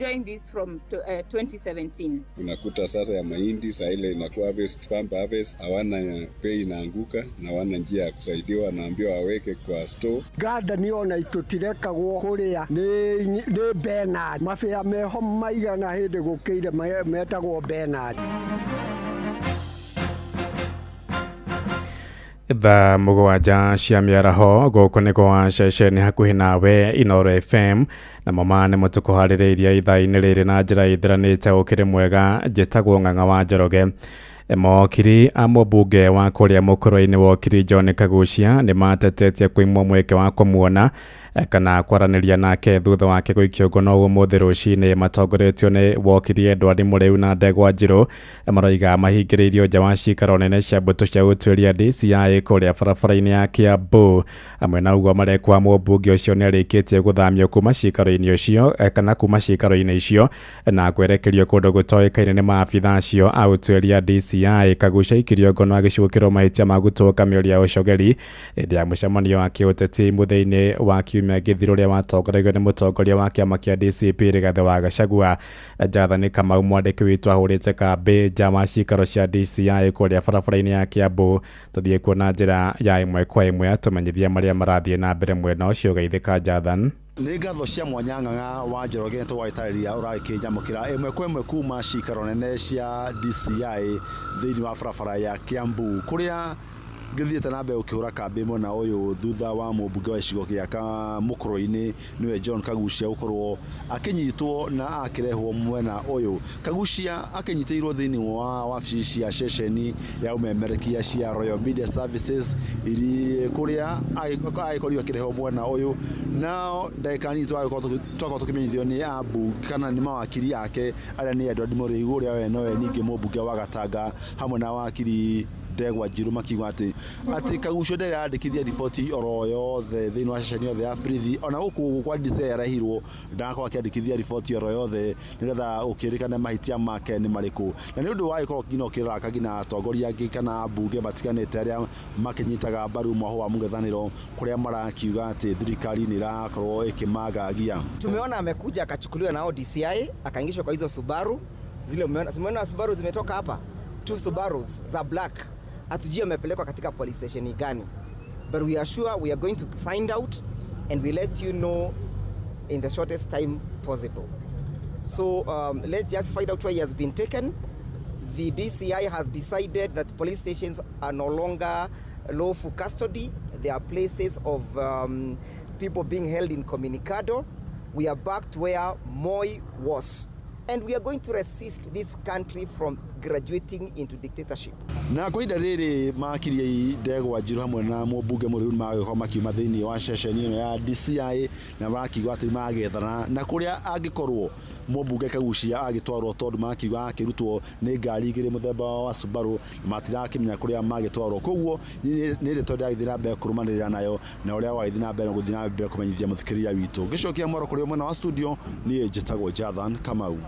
Enjoying this from 2017. Unakuta sasa ya mahindi saa ile inakuwa harvest, pump harvest, hawana bei, inaanguka na hawana njia ya kusaidiwa, wanaambiwa waweke kwa store. Ngandani ona tũtirekagwo kũrĩa nĩ Bernard mabĩa meho maigana hĩndĩ gũkĩire metagwo Bernard. Thaa 7 cia mĩaraho gũkũ nĩ kwa ceceni hakuhĩ nawe Inooro FM na mama nĩ mũtũkũharĩrĩirie ithaa-inĩ rĩrĩ na njĩra ĩthiranĩte ũkĩrĩ mwega. Njĩtagwo Ng'ang'a wa Njoroge. Mawakiri a mũmbunge wa kũrĩa mũkũrũ-inĩ wokiri John Kaguchia nĩ matetetie kũimwo mweke wa kũmuona kana kwaranĩria nake thutha wake gũikio ngono ũmũthĩ rũcinĩ. Matongoretio nĩ wokiri Edward Mũrĩu na Ndegwa Njirũ maroiga mahingĩrĩirio nja wa cikaro nene cia mbũtũ cia ũtuĩria DCI kũrĩa barabara-inĩ ya Kiambu. Amwe na ũguo marekwa mũmbunge ũcio nĩ arĩkĩtie gũthamio kuma cikaro-inĩ ũcio kana kuma cikaro-inĩ icio na kwerekerio kũndũ gũtoĩkaine nĩ maabitha acio a ũtuĩria DCI. Kaguchia aikirio ngono agĩcukĩrwo mahĩtia ma gũtũka mĩario ya ũcogeri hĩndĩ ya mũcemanio wa kĩũteti mũthĩ-inĩ wa kiumia gĩthiru ũrĩa watongoragio nĩ mũtongoria wa kĩama kĩa DCP Rigathĩ wa Gachagua. Jathani Kamau mwandĩki witũ ahũrĩte kambĩ nja wa cikaro cia DCI kũrĩa barabara-inĩ ya Kiambu. Tũthiĩ kuo na njĩra ya ĩmwe kwa ĩmwe atũmenyithie marĩa marathiĩ na mbere mwena ũcio. Geithĩka Jathan. Nĩ ngatho cia mwanya Ng'ang'a wa Njoroge tũgagĩtarĩria ũragĩkĩnjamũkĩra ĩmwe kwa ĩmwe kuma cikaro nene cia DCI thĩinĩ wa barabara ya Kiambu kũrĩa ngĩthiĩte na mbere gũkĩhũra kambĩ mwena ũyũ thutha wa mũmbunge wa gĩcigo gĩa Mũkũrũ-inĩ nĩwe John Kaguchia gũkorwo akĩnyitwo na akĩrehwo mwena ũyũ. Kaguchia akĩnyitĩirwo thĩinĩ wa wabici cia ceceni ya ũmemerekia cia Royal Media Services iri kũrĩa agĩkorirwo akĩrehwo mwena ũyũ. Nao ndagĩka nini twakorwo tũkĩmenyithio nĩ ambunge kana nĩ mawakiri ake arĩa nĩ Edward Mũrĩigu ũrĩa we nowe ningĩ mũmbunge wa Gatanga hamwe na wakiri Ndegwa Njirũ makiuga atĩ Kaguchia ndarĩ arandĩkithia riboti oro yothe thĩinĩ wa ceceni yothe ya borithi ona gũkũ kwa DCI arehirwo ndanakorwo akĩandĩkithia riboti oro yothe nĩgetha gũkĩrĩkane mahĩtia make nĩ marĩkũ. Na nĩ ũndũ wa gĩkorwo nginya ũkĩraka nginya atongoria angĩ kana ambunge matiganĩte arĩa makĩnyitaga mbaru mwahũ wa mũng'ethanĩro kũrĩa marakiuga atĩ thirikari nĩ ĩrakorwo ĩkĩmagagia. Tumeona amekuja akachukuliwa nao DCI akaingishwa kwa hizo Subaru zile, umeona Subaru zimetoka hapa, 2 Subarus za black. Hatujui amepelekwa katika police station gani, but we are sure we are going to find out and we let you know in the shortest time possible. So let's just find out where he has been taken. The DCI has decided that police stations are no longer lawful custody. They are places of people being held incommunicado. We are back to where Moi was. And we are going to resist this country from graduating into dictatorship. Na kwa ihinda rĩrĩ makiri Ndegwa Njirũ hamwe na mũmbunge Mũrĩu magĩkorwo makiuma thĩinĩ wa ceceni ĩno ya DCI na marakiuga atĩ magethana na kũrĩa angĩkorwo mũmbunge Kaguchia agĩtwarwo tondũ makiuga akĩrutwo nĩ ngari igĩrĩ mũthemba wa Subaru matirakĩmenya kũrĩa magĩtwarwo. Koguo nĩ ndeto ndĩragĩthiĩ na mbere kũrũmanĩrĩra nayo na ũrĩa wagĩthiĩ na mbere gũthiĩ na mbere kũmenyithia mũthikĩrĩria witũ. Ngĩcokia mwaro kũrĩ mwena wa studio, niĩ njĩtagwo Jathan Kamau.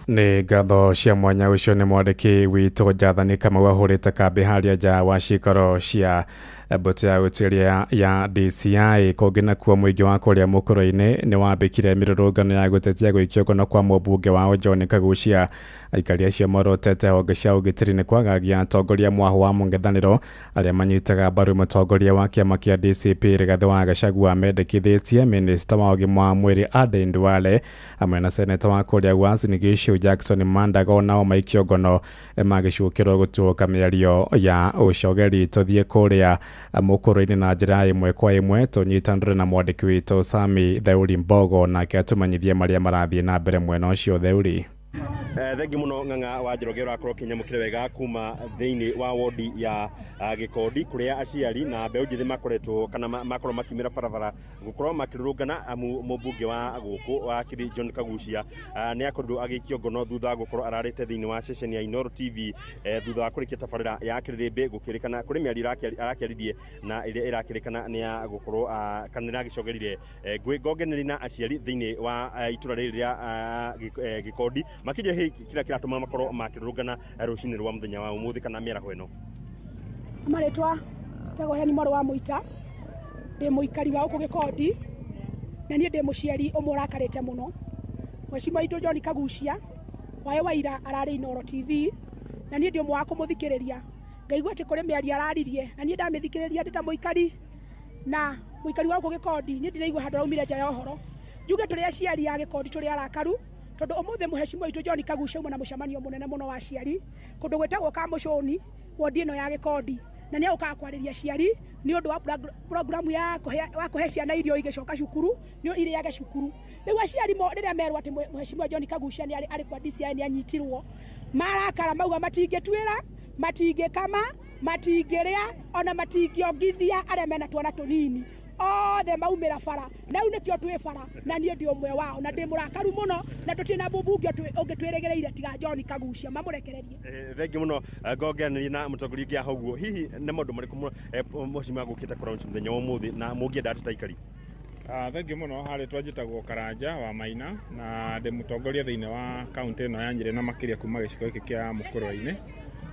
Nĩ ngatho cia mwanya ũcio nĩ mwandĩki witũ Jathani Kamau ahũrĩte kambĩ harĩa nja wa cikaro cia mbũtũ ya ũtuĩria ya DCI. Kũngĩ nakuo mũingĩ wa kũrĩa mũkũrũ-inĩ nĩ wambĩkire mĩrũrũngano ya gũtetia gũikio ngono kwa mũmbunge wao John Kaguchia. Aikari acio morotete honge cia ũgitĩri nĩ kwagagia atongoria mwahũ wa mũng'ethanĩro arĩa manyitaga mbaru mũtongoria wa kĩama kĩa DCP Rigathĩ wa Gachagua mendekithĩtie minista wa ũgima wa mwĩrĩ Aden Duale hamwe na seneta wa kũrĩa Uasin Gishu Jackson Mandago nao maikio ngono magĩcukĩrwo gũtuũka mĩario ya ũcogeri. Tũthiĩ kũrĩa mũkũrũ-inĩ na njĩra ĩmwe kwa ĩmwe tũnyitanĩre na mwandĩki witũ Sami Theuri Mbogo nake atũmenyithie marĩa marathiĩ na mbere mwena ũcio. Theuri. Thengi muno Ng'ang'a wa Njoroge ũrakorwo ũkĩnyamũkĩra wega kuma thĩinĩ wa wodi ya Gĩkondi kũrĩa aciari na mbeũ njĩthĩ makoretwo kana makorwo makiumĩra barabara gũkorwo makĩrũrũngana amu mũmbunge wa gũkũ wa Kiri John Kaguchia nĩ akorirwo agĩikio ngono thutha wa gũkorwo ararĩte thĩinĩ wa ceceni ya Inooro TV thutha wa kũrĩkia tabarĩra ya Kĩrĩrĩmbĩ gũkĩrĩkana kũrĩ mĩario arakĩaririe na ĩrĩa ĩrakĩrĩkana nĩ ya gũkorwo kana ĩragĩcogerire ngũĩ na aciari thĩinĩ wa itũra rĩrĩ rĩa Gĩkondi makĩnjĩra kĩrĩa kĩratũma makorwo makĩrũrũngana rũcinĩ rwa mũthenya wa ũmũthĩ kana mĩaraho ĩno. Marĩtwa njĩtagwo Heni mwarĩ wa Mũita, ndĩ mũikari wa gũkũ Gĩkondi, na niĩ ndĩ mũciari ũmwe ũrakarĩte mũno. Mheshimiwa witũ John Kagucia waĩ waira ararĩ Inooro TV, na niĩ ndĩ ũmwe wa kũmũthikĩrĩria. Ngaigua atĩ kũrĩ mĩario araririe, na niĩ ndamĩthikĩrĩria ndĩ ta mũikari na mũikari wa gũkũ Gĩkondi, niĩ ndiraigua handũ araumire nja ya ũhoro. Njuge tũrĩ aciari a Gĩkondi tũrĩ arakaru, tondũ ũmũthĩ mũhecimiwa witũ John Kagucia auma na mũcemanio mũnene mũno wa aciari kũndũ gwĩtagwo Kamũcũni, wondi ĩno ya Gĩkondi, na nĩ egũkaga kwarĩria aciari nĩ ũndũ wa programu ya kũhe ciana irio igĩcoka cukuru, nĩ irĩage cukuru. Rĩu aciari rĩrĩa merwo atĩ mũhecimiwa John Kagucia nĩ arĩ kwa DCI nĩ anyitirwo, marakara mauga matingĩtuĩra, matingĩkama, matingĩrĩa, ona matingĩongithia arĩa mena twana tũnini. Othe maumĩra bara, na rĩu nĩkĩo twĩ bara, na niĩ ndĩ ũmwe wao, na ndĩ mũrakaru mũno, na tũtirĩ na mũmbunge ũngĩ twĩrĩgĩrĩire tiga John Kagucia, mamũrekererie. Thengiũ mũno. Ngongeranĩria na mũtongoria ũngĩ haha ũguo, hihi nĩ maũndũ marĩkũ mũhecimiwa gũkĩte kũlaunch mũthenya wa ũmũthĩ na mũngĩenda atĩ ta aikari? Thengiũ mũno. Harĩ twanjĩtagwo Karanja wa Maina, na ndĩ mũtongoria thĩinĩ wa kaunti ĩno ya Nyĩrĩ na makĩria kuma gĩcigo gĩkĩ kĩa Mũkũrwe-inĩ.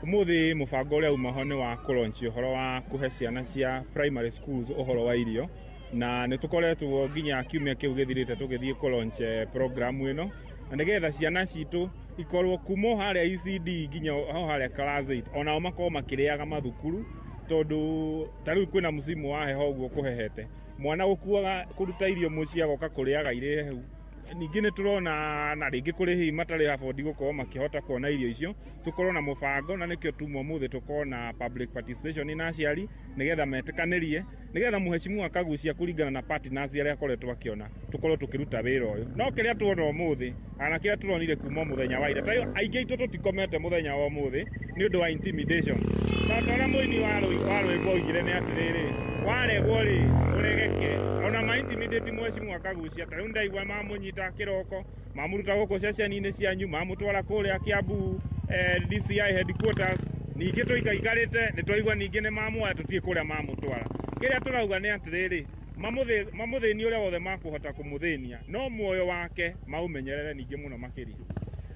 Ũmũthĩ mũbango ũrĩa uma ho nĩ wa kũlaunch ũhoro wa kũhe ciana cia primary schools ũhoro wa irio, na nĩ tũkoretwo nginya kiumia kĩu gĩthirĩte tũgĩthiĩ kũlaunch program ĩno, na nĩgetha ciana citũ ikorwo kuma o harĩa ECD nginya o harĩa class 8 onao makorwo makĩrĩaga mathukuru, tondũ ta rĩu kwĩna msimu wa heho ũguo kũhehete, mwana gũkuaga kũruta irio mũciĩ agoka kũrĩaga irĩ hehu. Ningĩ nĩ tũrona na rĩngĩ kũrĩ hihi matarĩ afford gũkorwo makĩhota kuona irio icio, tũkorwo na mũbango, na nĩkĩo tuma ũmũthĩ tũkorwo na public participation na aciari, nĩgetha metĩkanĩrie, nĩgetha mũhecimiwa Kagucia kũringana na partners arĩa akoretwo akĩona tũkorwo tũkĩruta wĩra ũyũ. No kĩrĩa tuona ũmũthĩ kana kĩrĩa tũronire kuma mũthenya wa ira, ta aingĩ aitũ tũtikomete mũthenya wa ũmũthĩ nĩ ũndũ wa intimidation. No ta ũrĩa mũini wa rwĩmbo oigire nĩ atĩrĩrĩ, waregwo rĩ ũregeke. Ona ma intimidate mũhecimiwa Kagucia, ta rĩu ndaigua mamũnyita kĩroko, mamũruta gũkũ ceceni-inĩ cianyu, mamũtwara kũrĩa Kiambu DCI headquarters. Ningĩ tũikaikarĩte nĩ twaigua ningĩ nĩ mamuoya, tũtiĩ kũrĩa mamũtwara. Kĩrĩa tũrauga nĩ atĩrĩrĩ, mamũthĩnie ũrĩa wothe makũhota kũmũthĩnia, no muoyo wake maũmenyerere ningĩ mũno makĩria.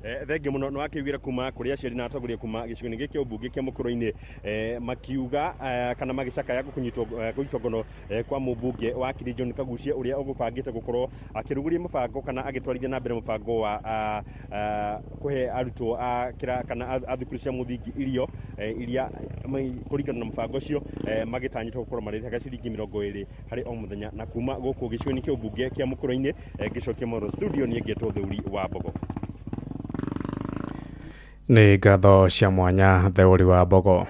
Thengiũ mũno. Nĩ wakĩiguire kuma kũrĩ aciari na atongoria kuma gĩcigo-inĩ gĩkĩ kĩa ũmbunge kĩa Mũkũrwe-inĩ, makiuga kana magĩcakaya kũnyitwo gũikio ngono kwa mũmbunge wa Kiri John Kagucia, ũrĩa ũgũbangĩte gũkorwo akĩrugũria mũbango kana agĩtwarithia na mbere mũbango wa kũhe arutwo a kĩra kana a thukuru cia mũthingi irio iria kũringana na mũbango ũcio magĩtanyĩtwo gũkorwo marĩhaga ciringi 20 harĩ o mũthenya. Na kuma gũkũ gĩcigo-inĩ kĩa ũmbunge kĩa Mũkũrwe-inĩ, ngĩcokia mohoro studio, niĩ ngĩtwo Theuri wa Mbogo. Nĩ ngatho cia mwanya, Theuri wa Mbogo.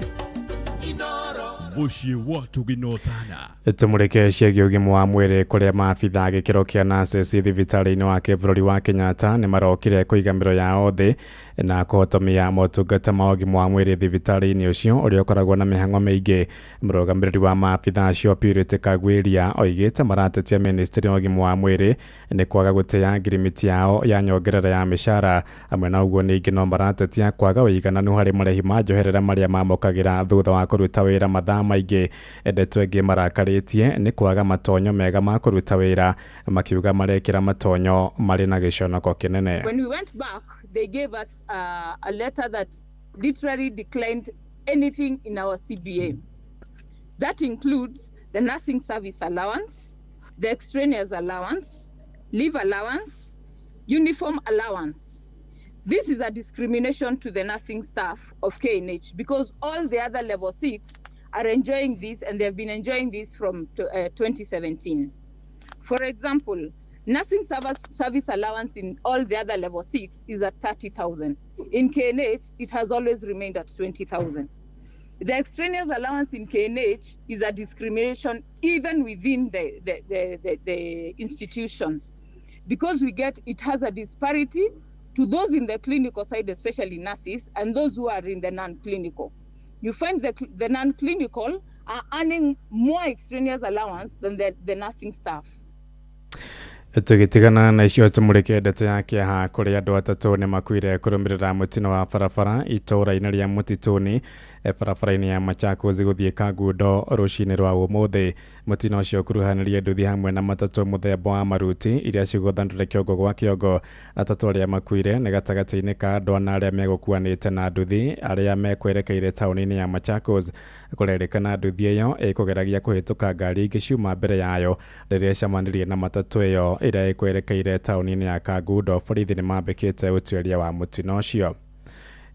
Mũciĩ wa tũginotana. Tũmũrĩke ciĩgiĩ ũgima wa mwĩrĩ, kũrĩa maabitha gĩkĩro kĩa nurses thibitarĩ-inĩ wa kĩbũrũri wa Kenyatta nĩ marokire kũiga mĩro yao thĩ na kũhotomia motungata ma ũgima wa mwĩrĩ thibitarĩ-inĩ ũcio ũrĩa ũkoragwo na mĩhang'o mĩingĩ. Mũrũgamĩrĩri wa maabitha acio Purity Kagwiria oigĩte maratetia ministry ya ũgima wa mwĩrĩ nĩ kwaga gũtĩa ngirimiti yao ya nyongerera ya mĩcara. Hamwe na ũguo, ningĩ no maratetia kwaga ũigananu harĩ marĩhi ma njoherera marĩa mamũkagĩra thutha wa kũruta wĩra mathaa maingĩ. Ndeto ĩngĩ marakarĩtie nĩ kwaga matonyo mega ma kũruta wĩra, makiuga marekĩra matonyo marĩ na gĩconoko kĩnene. When we went back, they gave us a letter that literally declined anything in our CBA. That includes the nursing service allowance, the extraneous allowance, leave allowance, uniform allowance. This is a discrimination to the nursing staff of KNH because all the other level 6 are enjoying this, and they've been enjoying this from 2017. For example, nursing service allowance in all the other level 6 is at 30,000. In KNH, it has always remained at 20,000. The extraneous allowance in KNH is a discrimination even within the institution, because it has a disparity to those in the clinical side, especially nurses, and those who are in the non-clinical. You find the non-clinical are earning more extraneous allowance than the nursing staff. Tũgĩtigana na icio, tũmũrĩke ndeto ya kĩeha, kũrĩa andũ 3 nĩ makuire kũrũmĩrĩra mũtino wa barabara itũũra-inĩ rĩa Mũtitũni, barabara-inĩ ya Machakos gũthiĩ Kangundo rũcinĩ rwa ũmũthĩ. Mũtino ũcio ũkuruhanirie nduthi hamwe na matatũ mũthemba wa maruti iria cigũthanire kĩongo gwa kĩongo. Atatũ arĩa makuire nĩ gatagatĩ-inĩ ka andũ ana arĩa megũkuanĩte na nduthi arĩa mekwerekeire taũni-inĩ ya Machakos. Kũrerĩkana nduthi ĩyo ĩkũgeragia kũhĩtũka ngari ingĩ ciuma mbere yayo rĩrĩa ĩcemanirie na matatũ ĩyo ĩrĩa ĩkwerekeire taũni-inĩ ya Kangundo. Borithi nĩmambĩkĩte ũtuĩria wa mũtino ũcio.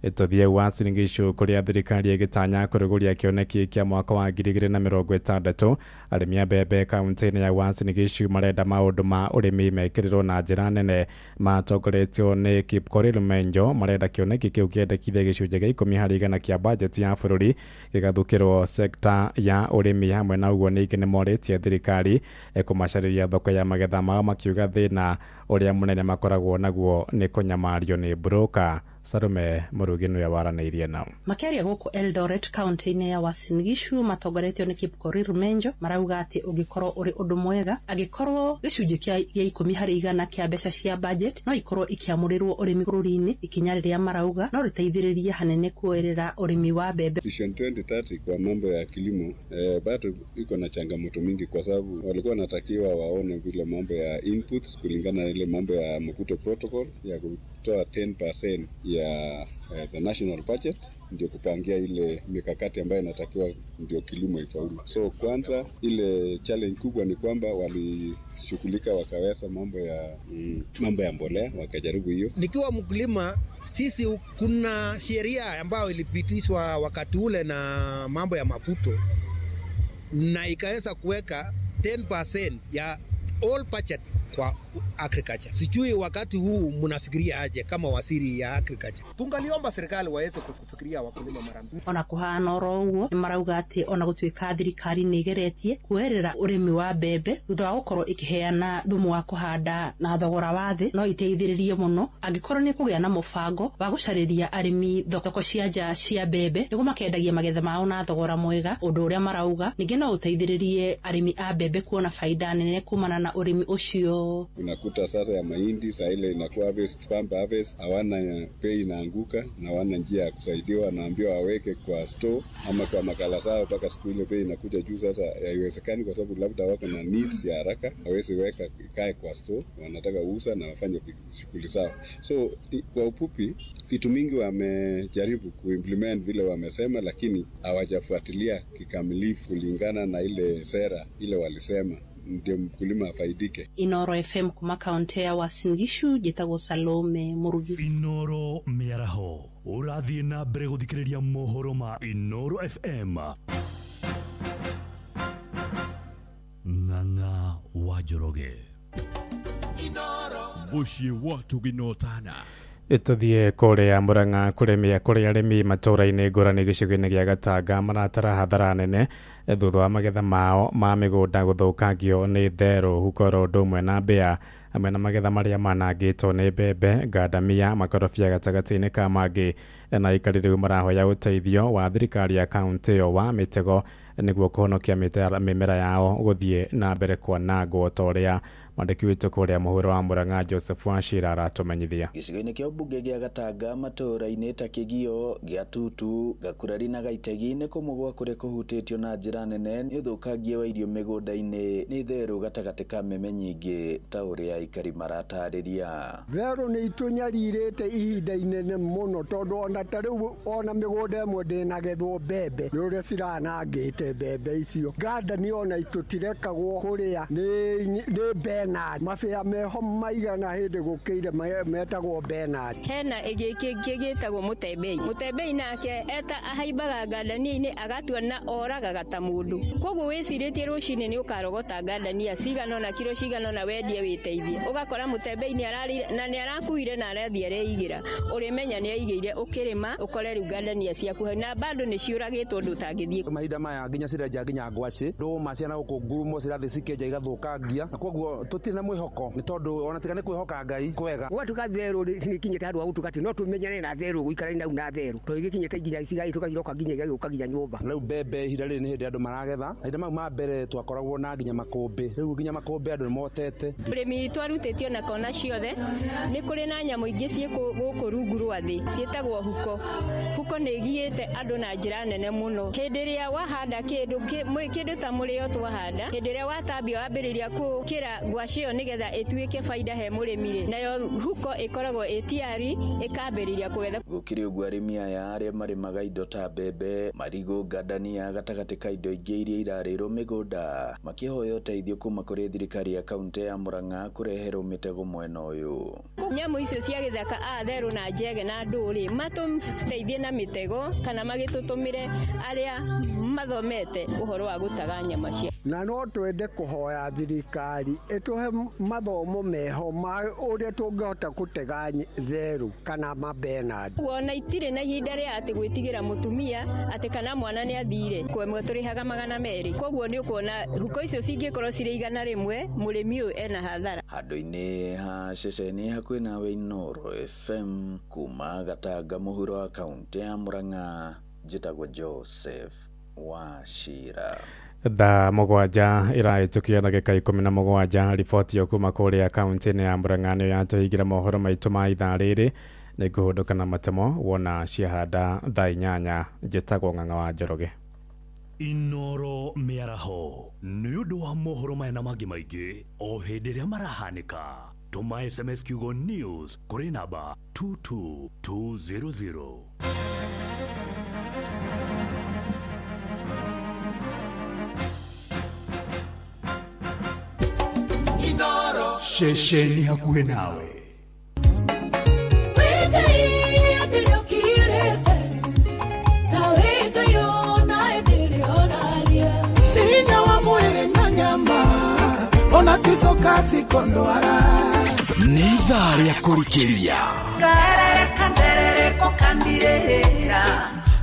Tũthiĩ Uasin Gishu kũrĩa thirikari ĩgĩtanya kũrugũria kĩoneki kĩa mwaka wa 2060. Arĩmi a mbembe kaunti-inĩ ya Uasin Gishu marenda maũndũ ma ũrĩmi mekĩrĩrwo na njĩra nene. Matongoretio nĩ Kipkorir Menjo marenda kĩoneki kĩu kĩendekithie gĩcunjĩ gĩa 10 harĩ igana kĩa bajeti ya bũrũri gĩgathukĩrwo sekta ya ũrĩmi. Hamwe na ũguo ningĩ nĩmorĩtie thirikari kũmacarĩria thoko ya magetha mao, makiuga thĩna ũrĩa mũnene makoragwo naguo nĩ kũnyamario nĩ broker. Salome Murugi nĩwe waranĩirie nao. Makĩaria gũkũ Eldoret kaunti-inĩ ya Uasin Gishu matongoretio nĩ Kipkorir Menjo marauga atĩ ũngĩkorwo ũrĩ ũndũ mwega angĩkorwo gĩcunjĩ kĩa 10 harĩ igana kĩa mbeca cia budget no ikorwo ikĩamũrĩrwo ũrĩmi bũrũri-inĩ, ikinya rĩrĩa marauga no rĩteithĩrĩrie hanene kuoerera ũrĩmi wa mbembe. Vision 2030 kwa mambo ya kilimo bado iko na changamoto mingi, kwa sababu walikuwa wanatakiwa waone vile mambo ya inputs kulingana na ile mambo ya Maputo Protocol ya kutoa 10% ya the national budget ndio kupangia ile mikakati ambayo inatakiwa ndio kilimo ifaulu. So kwanza ile challenge kubwa ni kwamba walishughulika wakaweza mambo ya mbolea, wakajaribu hiyo. Nikiwa mkulima, sisi kuna sheria ambayo ilipitishwa wakati ule na mambo ya Maputo na ikaweza kuweka 10% ya all budget kwa agriculture. Sijui wakati huu mnafikiria aje kama waziri ya agriculture? Tungaliomba serikali waweze kufikiria wakulima mara mbili. Ona kuhana oro uguo ni marauga ati ona gutuika thirikari ni igeretie kuerera urimi wa mbembe thutha wa gukorwo ikiheana thumu wa kuhanda na thogora wa thi no iteithiririe muno angikorwo ni kugia na mubango wa gucariria arimi thoko cia nja cia mbembe niguo makendagia magetha mao na thogora mwega, undu uria marauga ningi no uteithiririe arimi a mbembe kuona faida nene kumana na urimi ucio. Unakuta sasa ya mahindi saa ile inakuwa harvest, pump harvest, hawana bei inaanguka na hawana njia ya kusaidiwa, wanaambiwa waweke kwa store ama kwa makala zao mpaka siku ile bei inakuja juu. Sasa haiwezekani kwa sababu labda wako na needs ya haraka, hawezi weka ikae kwa store, wanataka uuza na wafanye shughuli zao. So kwa ufupi, vitu mingi wamejaribu kuimplement vile wamesema, lakini hawajafuatilia kikamilifu kulingana na ile sera ile walisema ndio mkulima afaidike. Inoro FM kuma kaunti ya Uasin Gishu, njĩtagwo Salome Murugi. Inoro mĩaraho ũrathiĩ na mbere gũthikĩrĩria mohoro ma Inoro FM. Ng'ang'a wa Njoroge. Inoro mũciĩ wa tũginotana. Tũthiĩ kũrĩa Murang'a kũrĩa arĩmi matũũra-inĩ ngũrani gĩcigo-inĩ gĩa Gatanga maratara hathara nene thutha wa magetha mao ma mĩgũnda gũthũkangio nĩ therũ, hukoro ũndũ ũmwe na mbĩa, hamwe na magetha marĩa manangĩtwo nĩ mbembe, ngandamia, makorobia gatagatĩ-inĩ ka mangĩ. Na aikari rĩu marahoya ũteithio wa thirikari ya kaunti ĩyo wa mĩtego nĩguo kũhonokia mĩmera yao gũthiĩ na mbere kwanangwo ta ũrĩa mwandĩki witũ kũrĩa mũhuro wa Murang'a Joseph Wachira aratumenyithia. Gĩcigo-inĩ kĩa ũmbunge gĩa Gatanga matũũra-inĩ ta Kĩgio, Gĩatutu, Gakurari na Gaitegi nĩ kũmwe gwa kũrĩa kũhutĩtio na njĩra nene nĩ ũthũkangia wa irio mĩgũnda-inĩ nĩ therũ gatagatĩ ka mĩme nyingĩ ta ũrĩa aikari maratarĩria. Therũ nĩ itũnyarirĩte ihinda inene mũno tondũ ona ta rĩu ona mĩgũnda ĩmwe ndĩnagethwo mbembe nĩ ũrĩa ciranangĩte mbembe icio. Ngandani ona itũtirekagwo kũrĩa nĩ Bernard, mabĩa meho maigana hĩndĩ gũkĩire metagwo Bernard. Hena ĩngĩ gĩtagwo mũtembei. Mũtembei nake eta ahaimbaga ngandania-inĩ agatua na oragaga ta mũndũ. Koguo wĩcirĩtie rũcinĩ nĩ ũkarogota ngandania cigana ũna kiro cigana ũna wendie wĩteithie. Ũgakora mũtembei nĩ ararĩire na nĩ arakuire na arathiĩ areigĩra. Ũrĩmenya nĩ aigĩire ũkĩrĩma ũkore rĩu ngandania ciaku na bado nĩ ciũragĩtwo ũndũ ũtangĩthiĩ. Mahinda maya nginya cirenja nginya ngwacĩ ndũma ciana gũkũ ngurumo cirathiĩ cikĩenja igathũkangia na koguo tũtirĩ na mwĩhoko nĩ tondũ ona tiga nĩ kwĩhoka Ngai kwega. Gwatuka therũ nĩ kinyĩte handũ ha gũtuka atĩ no tũmenyane na therũ gũikarania nau na therũ tondũ igĩkinyĩte nginya icigai tũkagiroka nginya igagĩũka nginya nyũmba. Rĩu mbembe ihinda rĩrĩ nĩ hĩndĩ andũ maragetha. Mahinda mau ma mbere twakoragwo na nginya makũmbĩ, rĩu nginya makũmbĩ andũ nĩ motete. Ũrĩmi twarutĩtio na kona ciothe. Nĩ kũrĩ na nyamũ ingĩ ciĩ gũkũ rungu rwa thĩ ciĩtagwo huko. Huko nĩ ĩgiĩte andũ na njĩra nene mũno. Hĩndĩ ĩrĩa wahanda kĩndũ kĩndũ ta mũrĩo twahanda, hĩndĩ ĩrĩa watambia wambĩrĩria kũkĩra ngwacĩ ĩyo nĩgetha ĩtuĩke baida he mũrĩmi rĩ, nayo huko ĩkoragwo ĩ tayari ĩkambĩrĩria kũgetha. Gũkĩrĩ ũguo arĩmi aya arĩa marĩmaga indo ta mbembe, marigũ, ngandania gatagatĩ ka indo ingĩ iria irarĩrwo mĩgũnda makĩhoya ũteithio kuma kũrĩ thirikari ya kaunti ya Murang'a kũreherwo mĩtego mwena ũyũ. Nyamũ icio cia gĩthaka atherũ na njege na ndũrĩ matũteithie na mĩtego kana magĩtũtũmĩre arĩa mathomete ũhoro wa gũtaga nyama cia. Na no twende kũhoya thirikari ĩtũhe mathomo meho ma ũrĩa tũngĩhota gũtega therũ kana mabenard. Wona itirĩ na ihinda rĩa atĩ gwĩtigĩra mũtumia atĩ kana mwana nĩ athire kwemwe tũrĩhaga 200, koguo nĩ ũkuona huko icio cingĩkorwo cirĩ 100 mũrĩmi ũyũ ena hathara. Handũ-inĩ ha ceceni hakuhĩ nawe Inooro FM kuma Gatanga mũhuro wa kaunti ya Murang'a, njĩtagwo Joseph Wachira. Thaa 7 ĩrahĩtũkia ndagĩka 17. Riboti ĩyo kuma kũrĩa kaunti-inĩ ya Murang'a nĩyo yatũhingĩra mohoro maitũ ma ithaa rĩrĩ. Nĩngũhũndũka na matemo wona ciahanda thaa 8. Njĩtagwo Ng'ang'a wa Njoroge. Inooro mĩaraho nĩ ũndũ wa mohoro maya na mangĩ maingĩ o hĩndĩ ĩrĩa marahanĩka. Tũma SMS kiugo news kũrĩ namba 22200. Ceceni hakuhĩ nawe. Hinya wa mwĩrĩ na nyama ona ticoka cikondwara. Nĩ ithaa rĩa kũrikĩria. Karere kanderereko kandirĩra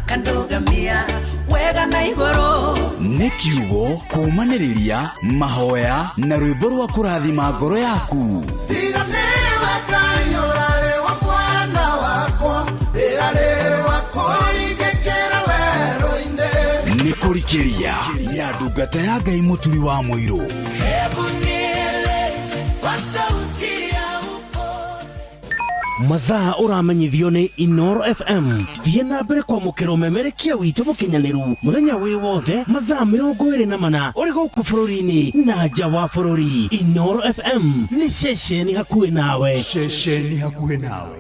kandugamia wega na igũrũ. Nĩ kiugo kũũmanĩrĩria mahoya na rwĩmbo rwa kũrathima ngoro yaku. Tiga nĩwe Ngai ũrarĩ wa mwana wakwa, ndĩrarĩ wa kũringĩkĩra werũ-inĩ. Nĩ kũrikĩria ya ndungata ya Ngai Mũturi wa Mũirũ. Hebu nieleze kwa sauti ya upole. Mathaa ũramenyithio nĩ Inooro FM. Thiĩ na mbere kwamũkĩra ũmemerekia witũ mũkinyanĩru mũthenya wĩ wothe mathaa 24 ũrĩ gũkũ bũrũri-inĩ na nja wa bũrũri. Inooro FM nĩ ceceni hakuhĩ nawe. Ceceni hakuhĩ nawe.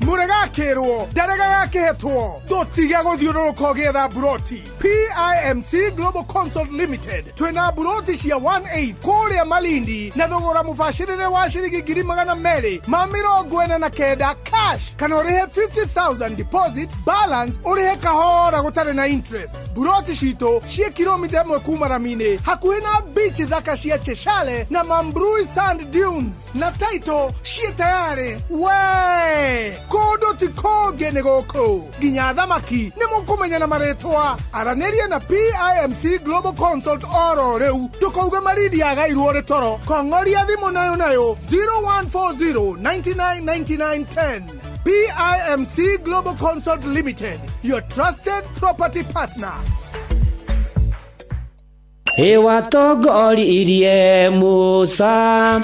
Mũregakĩrwo ndarega gakĩhetwo ndũtige gũthiũrũrũka ũgĩetha mburoti. PIMC Global Consult Limited twĩna mburoti cia 18 kũrĩa Malindi na thogora mũbacĩrĩre wa ciringi 249,000 cash kana ũrĩhe 50,000 deposit balance ũrĩhe kahora gũtarĩ na interest. Mburoti citũ ciĩ kilomita 1 kuma rami-inĩ hakuhĩ na beach thaka cia Cheshale na Mambrui Sand Dunes na title ciĩ tayarĩ. We kũndũ ti kũngĩ nĩ gũkũ nginya thamaki nĩ mũkũmenya na marĩtwa. Aranĩria na PIMC Global Consult oro rĩu ndũkauge Malindi yagairwo rĩ toro. Kong'oria thimũ nayo nayo 0140 99 99 10. PIMC Global Consult Limited, your trusted property partner. Ĩwatongoririe Musa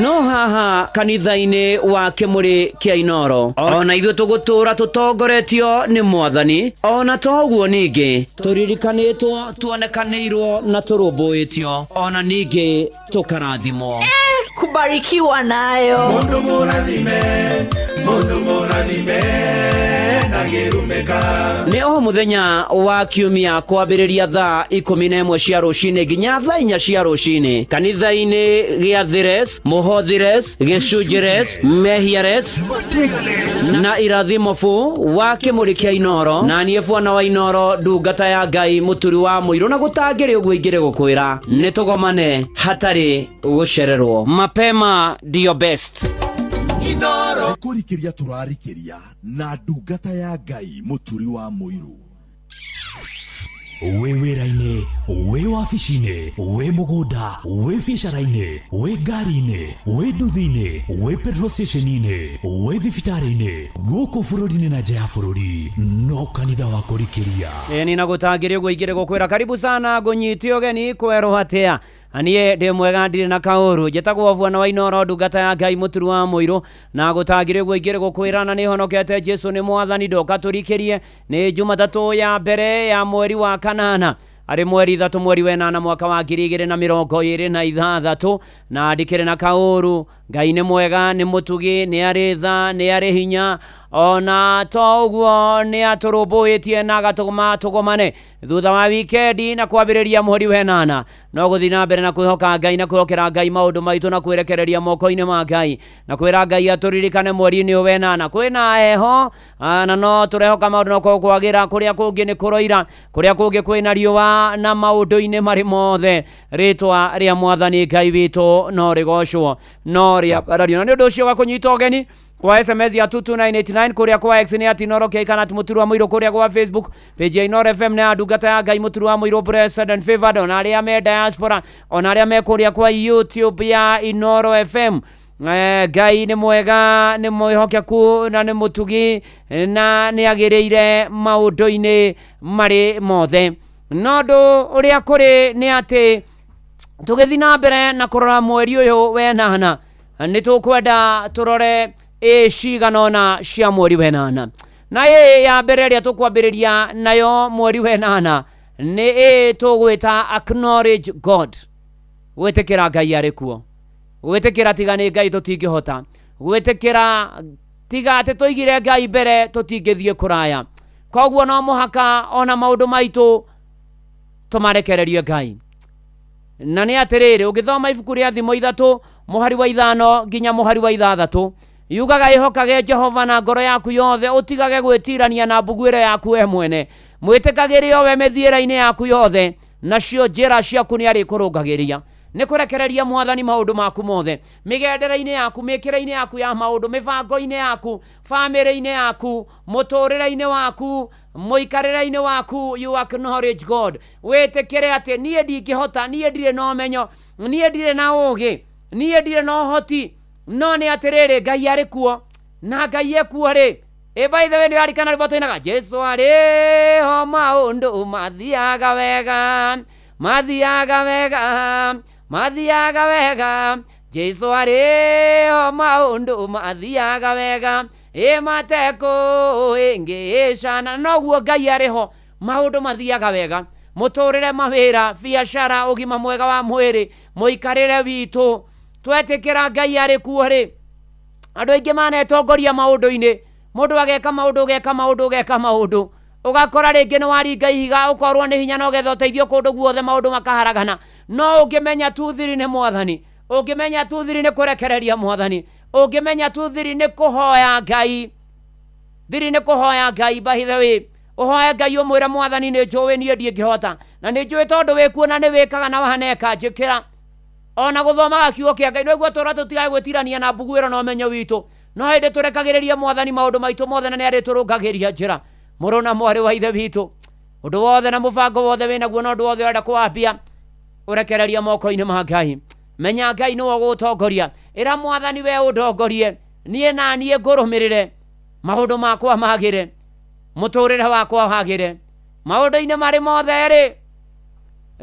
no haha kanitha-inĩ wa Kĩmũrĩ kĩa Inooro ona ithuĩ tũgũtũra tũtongoretio nĩ Mwathani ona toguo ningĩ tũririkanĩtwo tuonekanĩirwo na tũrũmbũĩtio ona ningĩ tũkarathimwo. Kubarikiwa nayo. Mundu mũrathime, mundu mũrathime ndangĩrumĩka. Nĩ o mũthenya wa kiumia kwambĩrĩria thaa 11 cia rũcinĩ nginya thaa 4 cia rũcinĩ kanitha-inĩ gĩa Thires, Mũhothires, Gĩcunjĩres, Mehiares na Irathimobu wa Kĩmũrĩ kĩa Inooro na niĩ bwana wa Inooro ndungata ya Ngai Mũturi wa Mũirũ na gũtangĩrĩ ũguo ingĩrĩ gũkwĩra nĩ tũgomane hatarĩ gũcererwo. Mapema ndio best. Inooro kũrikĩria tũrarikĩria na ndungata ya Ngai Mũturi wa Mũirũ. Wĩ wĩra-inĩ, wĩ wabici-inĩ, wĩ mũgũnda, wĩ biacara-inĩ, wĩ ngari-inĩ, wĩ nduthi-inĩ, wĩ petrol station-inĩ, wĩ thibitarĩ-inĩ, gũkũ bũrũri-inĩ na nja ya bũrũri, no kanitha wa kũrikĩria. Ĩni na gũtangĩrĩ ũguo ingĩrĩ gũkwĩra karibu sana ngũnyite ũgeni kwerwo atĩa. Niĩ ndĩ mwega ndirĩ na kaũru. Njĩtagwo Bwana wa Inooro, ndungata ya Ngai mũturu wa mũirũ, na gũtangĩrĩ ũguo ingĩrĩ gũkwĩra na nĩhonokete Jesu nĩ mwathani ndoka tũrikĩrie. Nĩ Jumatatũ ya mbere ya mweri wa kanana, arĩ mweri 3 mweri wa 8 mwaka wa 2026, na ndikĩrĩ na kaũru. Ngai nĩ mwega, nĩ mũtugi, nĩ arĩ tha, nĩ arĩ hinya, ona to ũguo nĩ atũrũmbũĩtie na agatũma tũgomane thutha wa wikendi na kwambĩrĩria mweri wa 8. No gũthiĩ na mbere na kwĩhoka Ngai na kwĩhokera Ngai maũndũ maitũ na kwĩrekereria moko-inĩ ma Ngai na kwĩra Ngai atũririkane mweri-inĩ ũyũ wa 8. Kwĩna heho na no tũrehoka maũndũ no kwagĩra, kũrĩa kũngĩ nĩ kũroira, kũrĩa kũngĩ kwĩna riũa, na maũndũ-inĩ marĩ mothe rĩtwa rĩa mwathani Ngai witũ no rĩgocwo no rĩambarario. Na nĩ ũndũ ũcio wa kũnyita ũgeni kwa SMS ya 22989 kũrĩa kwa X nĩ at Inooro K kana at Mũturu wa Mũirũ, kũrĩa kwa Facebook page ya Inooro FM nĩ ya ndungata ya Ngai Mũturu wa Mũirũ blessed and favored, ona arĩa me diaspora, ona arĩa me kũrĩa kwa YouTube ya Inooro FM. Ngai nĩ mwega, nĩ mwĩhokeku na nĩ mũtugi na nĩ agĩrĩire maũndũ-inĩ marĩ mothe. No ũndũ ũrĩa kũrĩ nĩ atĩ tũgĩthiĩ na mbere na kũrora mweri ũyũ wa 8, nĩ tũkwenda tũrore ĩ cigana ũna cia mweri wa 8. Na ĩ ya mbere ĩrĩa tũkwambĩrĩria nayo mweri wa 8 nĩ ĩ tũgwĩta acknowledge God, gwĩtĩkĩra Ngai arĩ kuo, gwĩtĩkĩra tiga nĩ Ngai tũtingĩhota, gwĩtĩkĩra tiga atĩ tũigire Ngai mbere tũtingĩthiĩ kũraya. Koguo no mũhaka ona maũndũ maitũ tũmarekererie Ngai. Na nĩ atĩrĩrĩ, ũngĩthoma ibuku rĩa Thimo 3 mũhari wa 5 nginya mũhari wa 6, yugaga ĩhokage Jehova na ngoro yaku yothe, ũtigage gwĩtirania na mbuguĩro yaku we mwene, mwĩtĩkagĩre o we mĩthiĩre-inĩ yaku yothe, nacio njĩra ciaku nĩ arĩkũrũngagĩria. Nĩ kũrekereria mwathani maũndũ maku mothe, mĩgendere-inĩ yaku, mĩkĩre-inĩ yaku ya maũndũ, mĩbango-inĩ yaku, bamĩrĩ-inĩ yaku, mũtũrĩre-inĩ waku, mũikarĩre-inĩ waku, you acknowledge God. Wĩtĩkĩre atĩ niĩ ndingĩhota, niĩ ndirĩ na ũmenyo, niĩ ndirĩ na ũũgĩ, niĩ ndirĩ na ũhoti, no nĩ atĩrĩrĩ Ngai arĩ kuo, na Ngai ekuo rĩ. By the way, nĩ warikana rwĩmbo tũinaga Jesu arĩ ho maũndũ mathiaga wega, mathiaga wega, mathiaga wega, Jesu arĩ ho maũndũ mathiaga wega, ĩ matekũ ĩngĩcana. Noguo Ngai arĩ ho maũndũ mathiaga wega, mũtũrĩre, mawĩra, biacara, ũgima mwega wa mwĩrĩ, mũikarĩre witũ, twetĩkĩra Ngai arĩ kuo rĩ. Andũ aingĩ manetongoria maũndũ-inĩ, mũndũ ageka maũndũ, ũgeka maũndũ, ũgeka maũndũ, ũgakora rĩngĩ nĩ waringa ihiga, ũkorwo nĩ hinya na ũgetha ũteithio kũndũ guothe, maũndũ makaharagana. No ũngĩmenya tu thiri nĩ mwathani, ũngĩmenya tu thiri nĩ kũrekereria mwathani, ũngĩmenya tu thiri nĩ kũhoya Ngai, thiri nĩ kũhoya Ngai, by the way, ũhoe Ngai ũmwĩre mwathani nĩ njũĩ niĩ ndingĩhota, na nĩ njũĩ tondũ wĩ kuo na nĩ wĩkaga na waneka njĩkĩra. Ona gũthomaga kiugo kĩa Ngai nĩguo tũra tũtigage gwĩtirania na mbuguĩro na ũmenyo witũ, no hĩndĩ tũrekagĩrĩria mwathani maũndũ maitũ mothe na nĩ arĩtũrũngagĩria njĩra. Mũrũ na mwarĩ wa ithe witũ, ũndũ wothe na mũbango wothe wĩnaguo na ũndũ wothe ũrenda kũwambia, ũrekereria moko-inĩ ma Ngai. Menya Ngai nĩwe ũgũtongoria. Ĩra mwathani we ũndongorie, niĩ na niĩ ngũrũmĩrĩre, maũndũ makwa magĩre, mũtũrĩre wakwa wagĩre, maũndũ-inĩ marĩ mothe rĩ,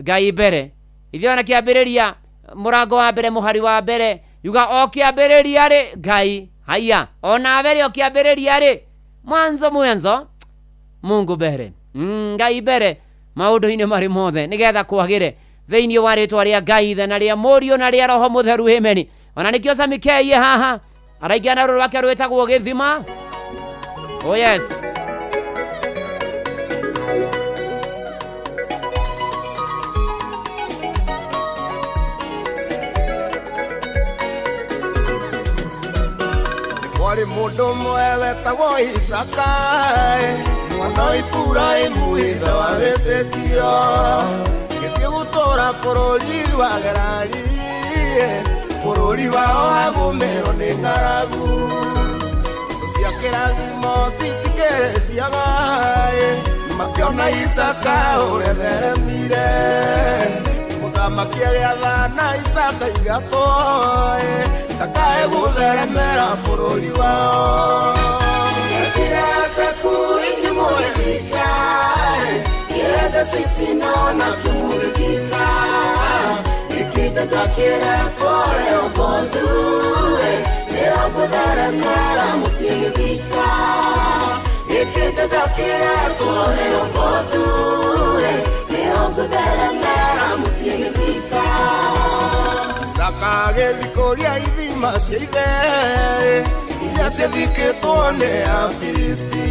Ngai mbere. Ithuĩ ona kĩambĩrĩria mũrango wa mbere mũhari wa mbere yuga o kĩambĩrĩria rĩ Ngai, haya ona mbere o kĩambĩrĩria rĩ, mwanzo mwanzo Mungu mbere, Ngai mbere maũndũ-inĩ marĩ mothe, nĩgetha kwagĩre thĩinĩ wa rĩtwa rĩa Ngai Ithe na rĩa Mũriũ na rĩa Roho Mũtheru, amen. Ona nĩkĩo Sami K haha araingĩra na rũrũ rwake rwĩtagwo Gĩthima. Oh yes. Kwarĩ mũndũ ũmwe wetagwo Isaka, mwana wa Iburahĩmu ithe wa wĩtĩkio, gĩthiĩ gũtũũra bũrũri wa Gerari, bũrũri wao wagũmĩrwo nĩ ng'aragu. Thũ cia kĩrathimo citikĩrĩ ciaga, Makiona Isaka ũrĩa theremire Mũthamaki agĩathana Isaka igatwo Ndakae gũtheremera bũrũri wao Njĩra ciaku inyimũrĩka Kĩrĩa sitina na kĩmũrĩka Gĩkĩte njakĩretwo Rehobothu Nĩrogũtheremera mũtigĩthika Gĩkĩte njakĩretwo Rehobothu Nĩrogũtheremera mũtigĩthika Isaka agĩthikũria ithima cia ithe iria ciathikĩtwo nĩ Afilisti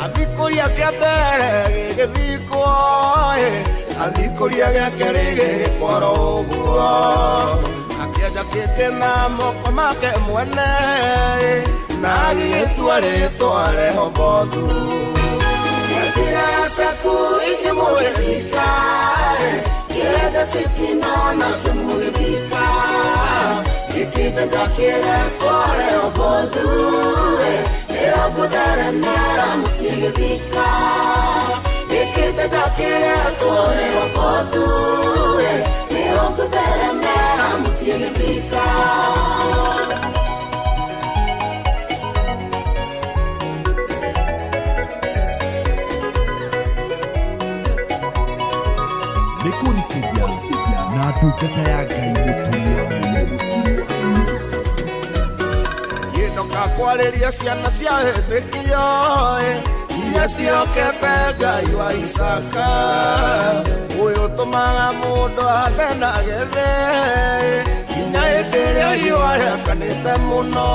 Athikũria kĩa mbere gĩgĩthikwo athikũria gĩa kerĩ gĩgĩkorwo ũguo Akĩenja kĩngĩ na moko make mwene na agĩgĩtua rĩtwa Rehobothu Njĩra ciaku inyimũrĩka Kĩrĩa sitina na kĩmũrĩka Gĩkĩte njakĩretwo Rehobothu Nĩrogũtheremera mũtigĩthika Gĩkĩte njakĩretwo Rehobothu Nĩrogũtheremera mũtigĩthika Nĩkũrikĩria na ndungata ya Ngai mũturi wa mũyũ Yĩndoka kwarĩria ciana cia wĩtĩkio iria ciokete Ngai wa Isaka Ũyũ ũtũmaga mũndũ ahande na agethe nginya hĩndĩ ĩrĩa riũa rĩakanĩte mũno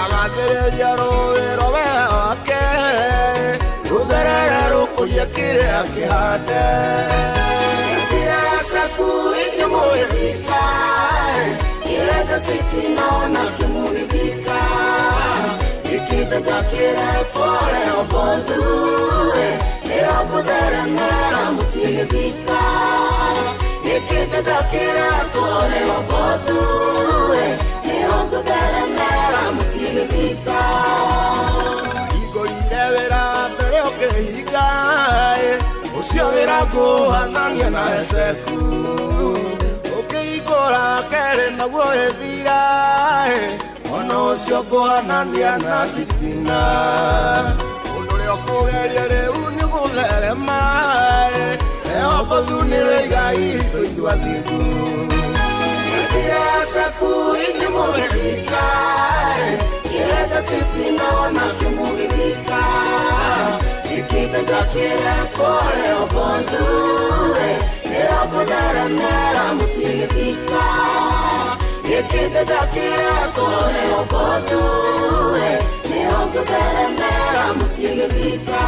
Agathĩrĩria rũũĩ rwa wega wake rũtherere rũkũrie kĩrĩa kĩhande Njĩra ciaku inyimũrĩka Kĩrĩa sitina na kĩmũrĩka Gĩkĩte njakĩretwo Rehobothu Nĩrogũtheremera mũtigĩthika Gĩkĩte njakĩretwo Rehobothu Nĩrogũtheremera mũtigĩthika Hingũrire wĩra wa mbere ũkĩhinga Ũcio wĩra ngũhanania na Eseku Ũkĩhingũra kerĩ naguo ĩthira Ona ũcio ngũhanania na sitina Ũndũ ũrĩa ũkũgeria rĩu nĩ gũtherema Rehobothu nĩrĩo igai ritũ ithuĩ athingu Njĩra ciaku inyimũrĩka Kĩrĩa sitina na kĩmũrĩka Gĩkĩte njakĩretwo Rehobothu Nĩrogũtheremera mũtigĩthika Gĩkĩte njakĩretwo Rehobothu Nĩrogũtheremera mũtigĩthika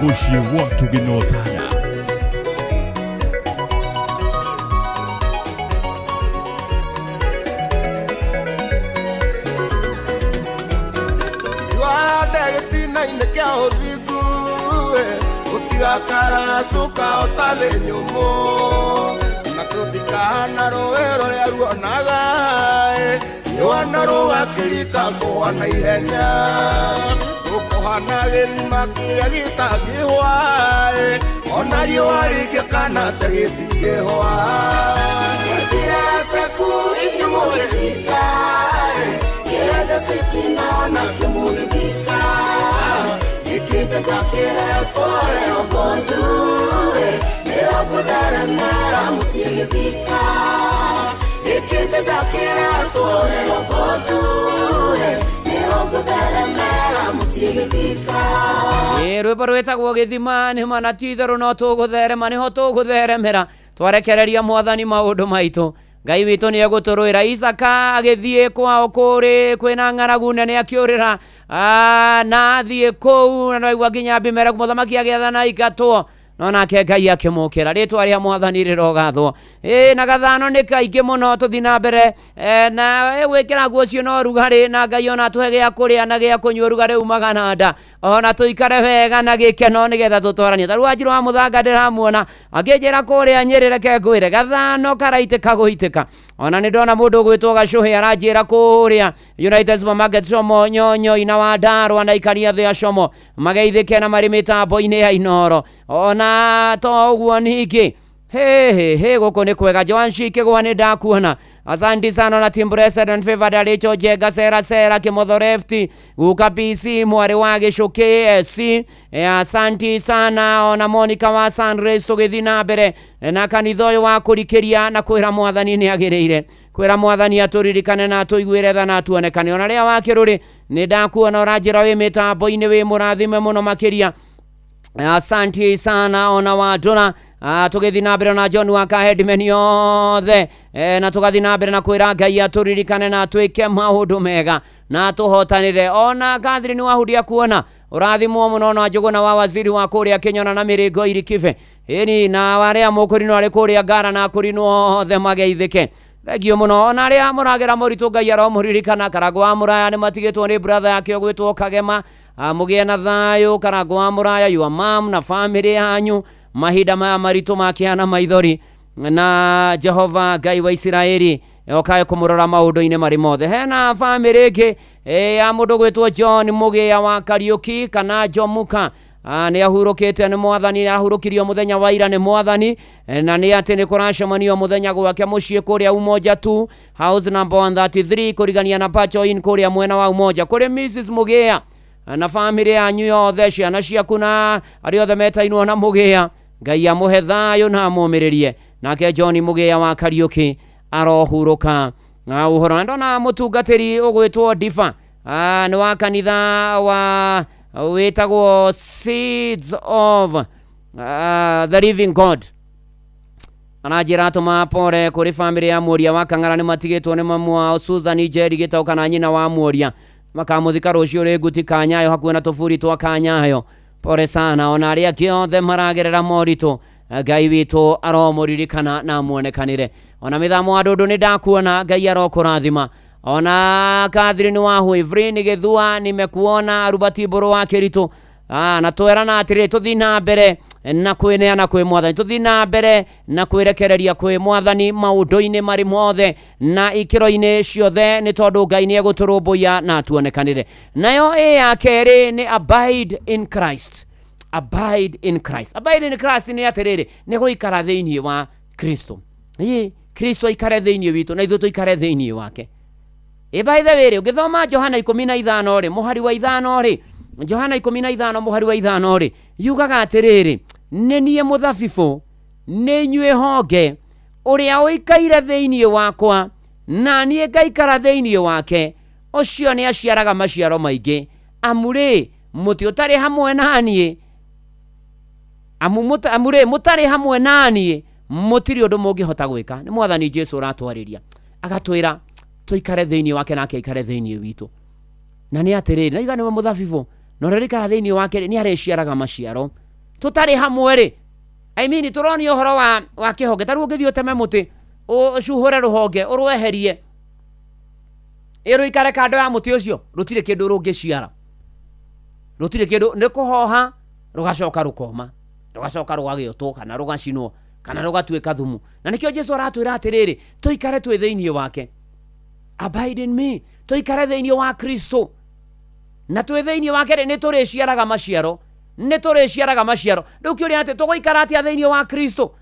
Mũciĩ wa Tũgĩnotana Wahande gĩtina-inĩ kĩa ũthingu Gũtigakaracũka o ta thĩ nyũmũ Na tũtikahana rũũĩ rũrĩa ruonaga Riũa na rũgakĩrika kũgwa na ihenya Tũkũhana gĩthima kĩrĩa gĩtangĩhwa Ona riũa rĩngĩakana ta gĩtingĩhwa Njĩra ciaku inyimũrĩka Kĩrĩa sitina na kĩmũrĩka Gĩkĩte njakĩretwo Rehobothu Nĩrogũtheremera mũtigĩthika Gĩkĩte njakĩretwo Rehobothu Nĩrogũtheremera mũtigĩthika Rwĩmbo rwĩtagwo gĩthima nĩ mana ti itherũ no tũgũtherema nĩho tũgũtheremera twarekereria mwathani maũndũ maitũ Ngai witũ nĩ egũtũrũĩra Isaka agĩthiĩ kwao kũrĩ kwĩna ng'aragu nene akĩũrĩra na athiĩ kũu na ndaigua nginya Abimeleku mũthamaki agĩathana aingatwo No nake Ngai akĩmũkĩra. Rĩtwa rĩa Mwathani rĩrogathwo. Ĩ na gathano nĩ kaingĩ mũno, tũthi na mbere na gwĩkĩra nguo cio na ũrugarĩ, na Ngai ona atũhe gĩa kũrĩa na gĩa kũnyua, ũrugarĩ umaga na nda, ona tũikare wega na gĩkeno nĩgetha tũtwaranie. Ta rĩu Wanjirũ wa Mũthanga ndĩramuona akĩnjĩra kũrĩa Nyĩrĩ, reke ngwĩre gathano karaitĩka gũitĩka. Ona nĩ ndona mũndũ ũgwĩtwo Gacũhĩ aranjĩra kũrĩa United Supermarket Como Nyonyo ina wa Ndarwa na ikaria thĩ ya Como mageithĩke na marĩ mĩtambo-inĩ ya Inoro. Ona to ũguo ningĩ, he he he, gũkũ nĩ kwega. Joan Shikĩgwa nĩ ndakuona, asante sana. Na team Blessed and Favored Aricho Jenga Sera Sera Kimotho Left Guka PC mwarĩ wa Gĩcũkĩ SC, asanti sana. Ona Monica wa Sunrays, tũgĩthiĩ na mbere na kanitha ũyũ wa kũrikĩria na kwĩra Mwathani nĩ agĩrĩire, kwĩra Mwathani atũririkane na atũiguĩre tha na atuonekane. Ona rĩa wa kĩrũrĩ nĩ ndakuona ũranjĩra wĩ mĩtambo-inĩ, wĩ mũrathime mũno makĩria, asanti sana. Ona Wandũra, tũgĩthiĩ na mbere na John wa Kahedimeni othe, na tũgathiĩ na mbere na kwĩra Ngai atũririkane na atwĩke maũndũ mega na atũhotanĩre. Ona Catherine Wahudia kuona ũrathimwo mũno, na Njũgũna wa waziri wa kũrĩa Kĩnyona na Mĩrĩngo Irikibe ĩni na arĩa mũkũrinwo arĩ kũrĩa Ngara na kũrinwo othe mageithĩke. Thengio mũno. Ona arĩa mũragera moritũ, Ngai aromũririkana. Karangũ wa Mũraya nĩ matigĩtwo nĩ brother yake ũgwĩtwo Kagema. Mũgĩe na thayũ, Karangũ wa Mũraya, your mom na family yanyu mahinda maya maritũ makĩhana maithori, na Jehova Ngai wa Isiraeli okae kũmũrora maũndũ-inĩ marĩ mothe. Hena family ĩngĩ ya mũndũ gwĩtwo John Mũgĩa wa Kariũki kana Jomuka. Nĩ ahurũkĩte nĩ Mwathani, ahurũkirio mũthenya wa ira nĩ Mwathani, na nĩ atĩ nĩ kũracemanio mũthenya gwake mũciĩ kũrĩa Umoja 2 house number 133 kũrigania na Pacho Inn kũrĩa mwena wa Umoja, kũrĩ Mrs Mũgĩa na family yanyu yothe, ciana ciaku na arĩa othe metainwo na Mũgĩa. Ngai amũhe thayũ na amũmĩrĩrie. Nake John Mũgĩa wa Kariũki arohurũka ũhoro. Na ndona mũtungatĩri ũgwĩtwo Difa, nĩ wa kanitha wa wĩtagwo Seeds of the Living God, aranjĩra atũma pore kũrĩ family ya Mũria wa Kang'ara, nĩ matigĩtwo nĩ mamu wao Susan Njeri Gĩtaũ kana nyina wa Mũria. Makamũthika rũciũ rĩnguti Kanyayo hakuhĩ na tũburi twa Kanyayo. Pore sana. Ona arĩa angĩ othe maragerera moritũ, Ngai witũ aromũririkana na amuonekanĩre. Ona mĩthamo wa ndũndũ nĩ ndakuona, Ngai arokũrathima. Ona Catherine wa Huivrin Gĩthua nimekuona, Arubati Mbũrũ wa Kĩritũ. Na twerana atĩrĩ, tũthiĩ na mbere na kwĩneana kwĩ Mwathani, tũthiĩ na mbere na kwĩrekereria kwĩ Mwathani maũndũ-inĩ marĩ mothe na ikĩro-inĩ ciothe, nĩ tondũ Ngai nĩ egũtũrũmbũiya na atuonekanĩre. Nayo ĩ ya kerĩ nĩ abide in Christ. Abide in Christ. Abide in Christ nĩ atĩrĩrĩ, nĩ gũikara thĩinĩ wa Kristo. Ĩ Kristo aikare thĩinĩ witũ na ithuĩ tũikare thĩinĩ wake. Ĩ by the way rĩ, ũngĩthoma Johana 15 rĩ, mũhari wa 5 rĩ, Johana 15 mũhari wa 5 rĩ, yugaga atĩrĩrĩ, nĩ niĩ mũthabibũ, nĩ inyuĩ honge, ũrĩa ũikaire thĩinĩ wakwa na niĩ ngaikara thĩinĩ wake, ũcio nĩ aciaraga maciaro maingĩ, amu rĩ mũtĩ ũtarĩ hamwe na niĩ, amu rĩ mũtarĩ hamwe na niĩ mũtirĩ ũndũ mũngĩhota gwĩka. Nĩ Mwathani Jesu ũratwarĩria agatwĩra tũikare thĩinĩ wake nake aikare thĩinĩ witũ. Na nĩ atĩrĩrĩ, naiga nĩwe mũthabibũ, na ũrĩa ũrĩikara thĩinĩ wake nĩ arĩciaraga maciaro. Tũtarĩ hamwe rĩ, I mean, tũronio ũhoro wa kĩhonge. Ta rĩu ũngĩthiĩ ũteme mũtĩ, ũcuhũre rũhonge, ũrweherie, ĩrũikare kando ya mũtĩ ũcio, rũtirĩ kĩndũ rũngĩciara, rũtirĩ kĩndũ, nĩ kũhoha rũgacoka rũkoma, rũgacoka rũgagĩotwo kana rũgacinwo kana rũgatuĩka thumu. Na nĩkĩo Jesu aratwĩra atĩrĩrĩ, tũikare twĩ thĩinĩ wake. Abide in me. Tũikare thĩinĩ wa Kristo, na twĩ thĩinĩ wake rĩ, nĩ tũrĩciaraga maciaro, nĩ tũrĩciaraga maciaro. Rĩu kĩũria atĩ tũgũikara atĩa thĩinĩ wa Kristo?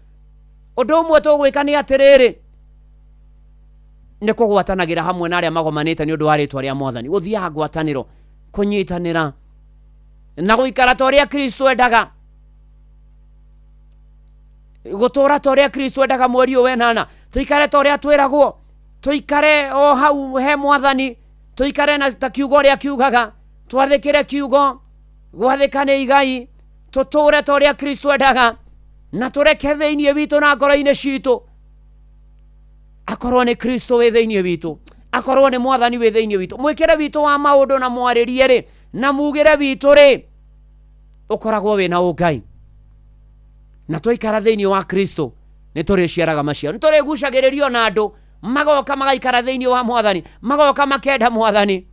Ũndũ ũmwe tũgwĩka nĩ atĩrĩrĩ, nĩ kũgwatanagĩra hamwe na arĩa magomanĩte nĩ ũndũ wa rĩtwa rĩa Mwathani, gũthiaga ngwatanĩro, kũnyitanĩra na gũikara ta ũrĩa Kristo endaga, gũtũra ta ũrĩa Kristo endaga. Mweri ũyũ wenana tũikare ta ũrĩa twĩragwo, tũikare o hau he Mwathani, tũikare na ta kiugo ũrĩa kiugaga, twathĩkĩre kiugo, gwathĩka nĩ igai. Tũtũre ta ũrĩa Kristo endaga na tũreke thĩinĩ witũ na ngoro-inĩ citũ akorwo nĩ Kristo wĩ thĩinĩ witũ, akorwo nĩ Mwathani wĩ thĩinĩ witũ. Mwĩkĩre witũ wa maũndũ na mwarĩrie rĩ na mugĩre witũ rĩ, ũkoragwo wĩna ũngai. Na twaikara thĩinĩ wa Kristo nĩ tũrĩciaraga maciaro, nĩ tũrĩgucagĩrĩrio na andũ magoka magaikara thĩinĩ wa Mwathani, magoka makenda Mwathani.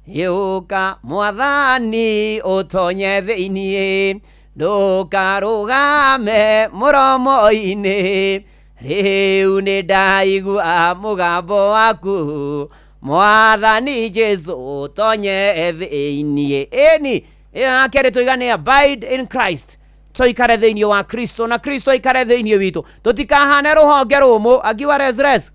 Yũka Mwathani ũtonye thĩinĩ, ndũkarũgame mũromo-inĩ, rĩu nĩ ndaigua mũgambo waku Mwathani Jesu ũtonye thĩinĩ. Ĩni ĩyo ya kerĩ tũiga nĩ abide in Christ, tũikare thĩinĩ wa Kristo na Kristo aikare thĩinĩ witũ, tũtikahane rũhonge rũmũ angiwa res res.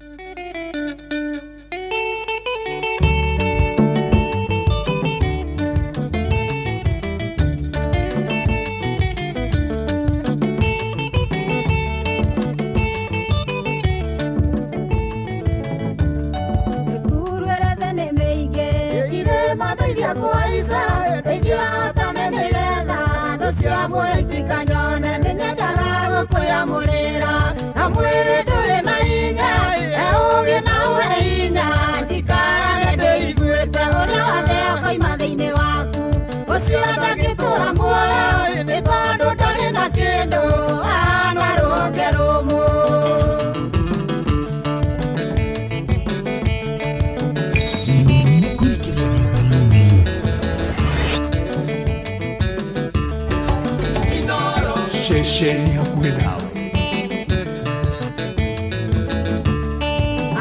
Ceceni hakuhĩ nawe.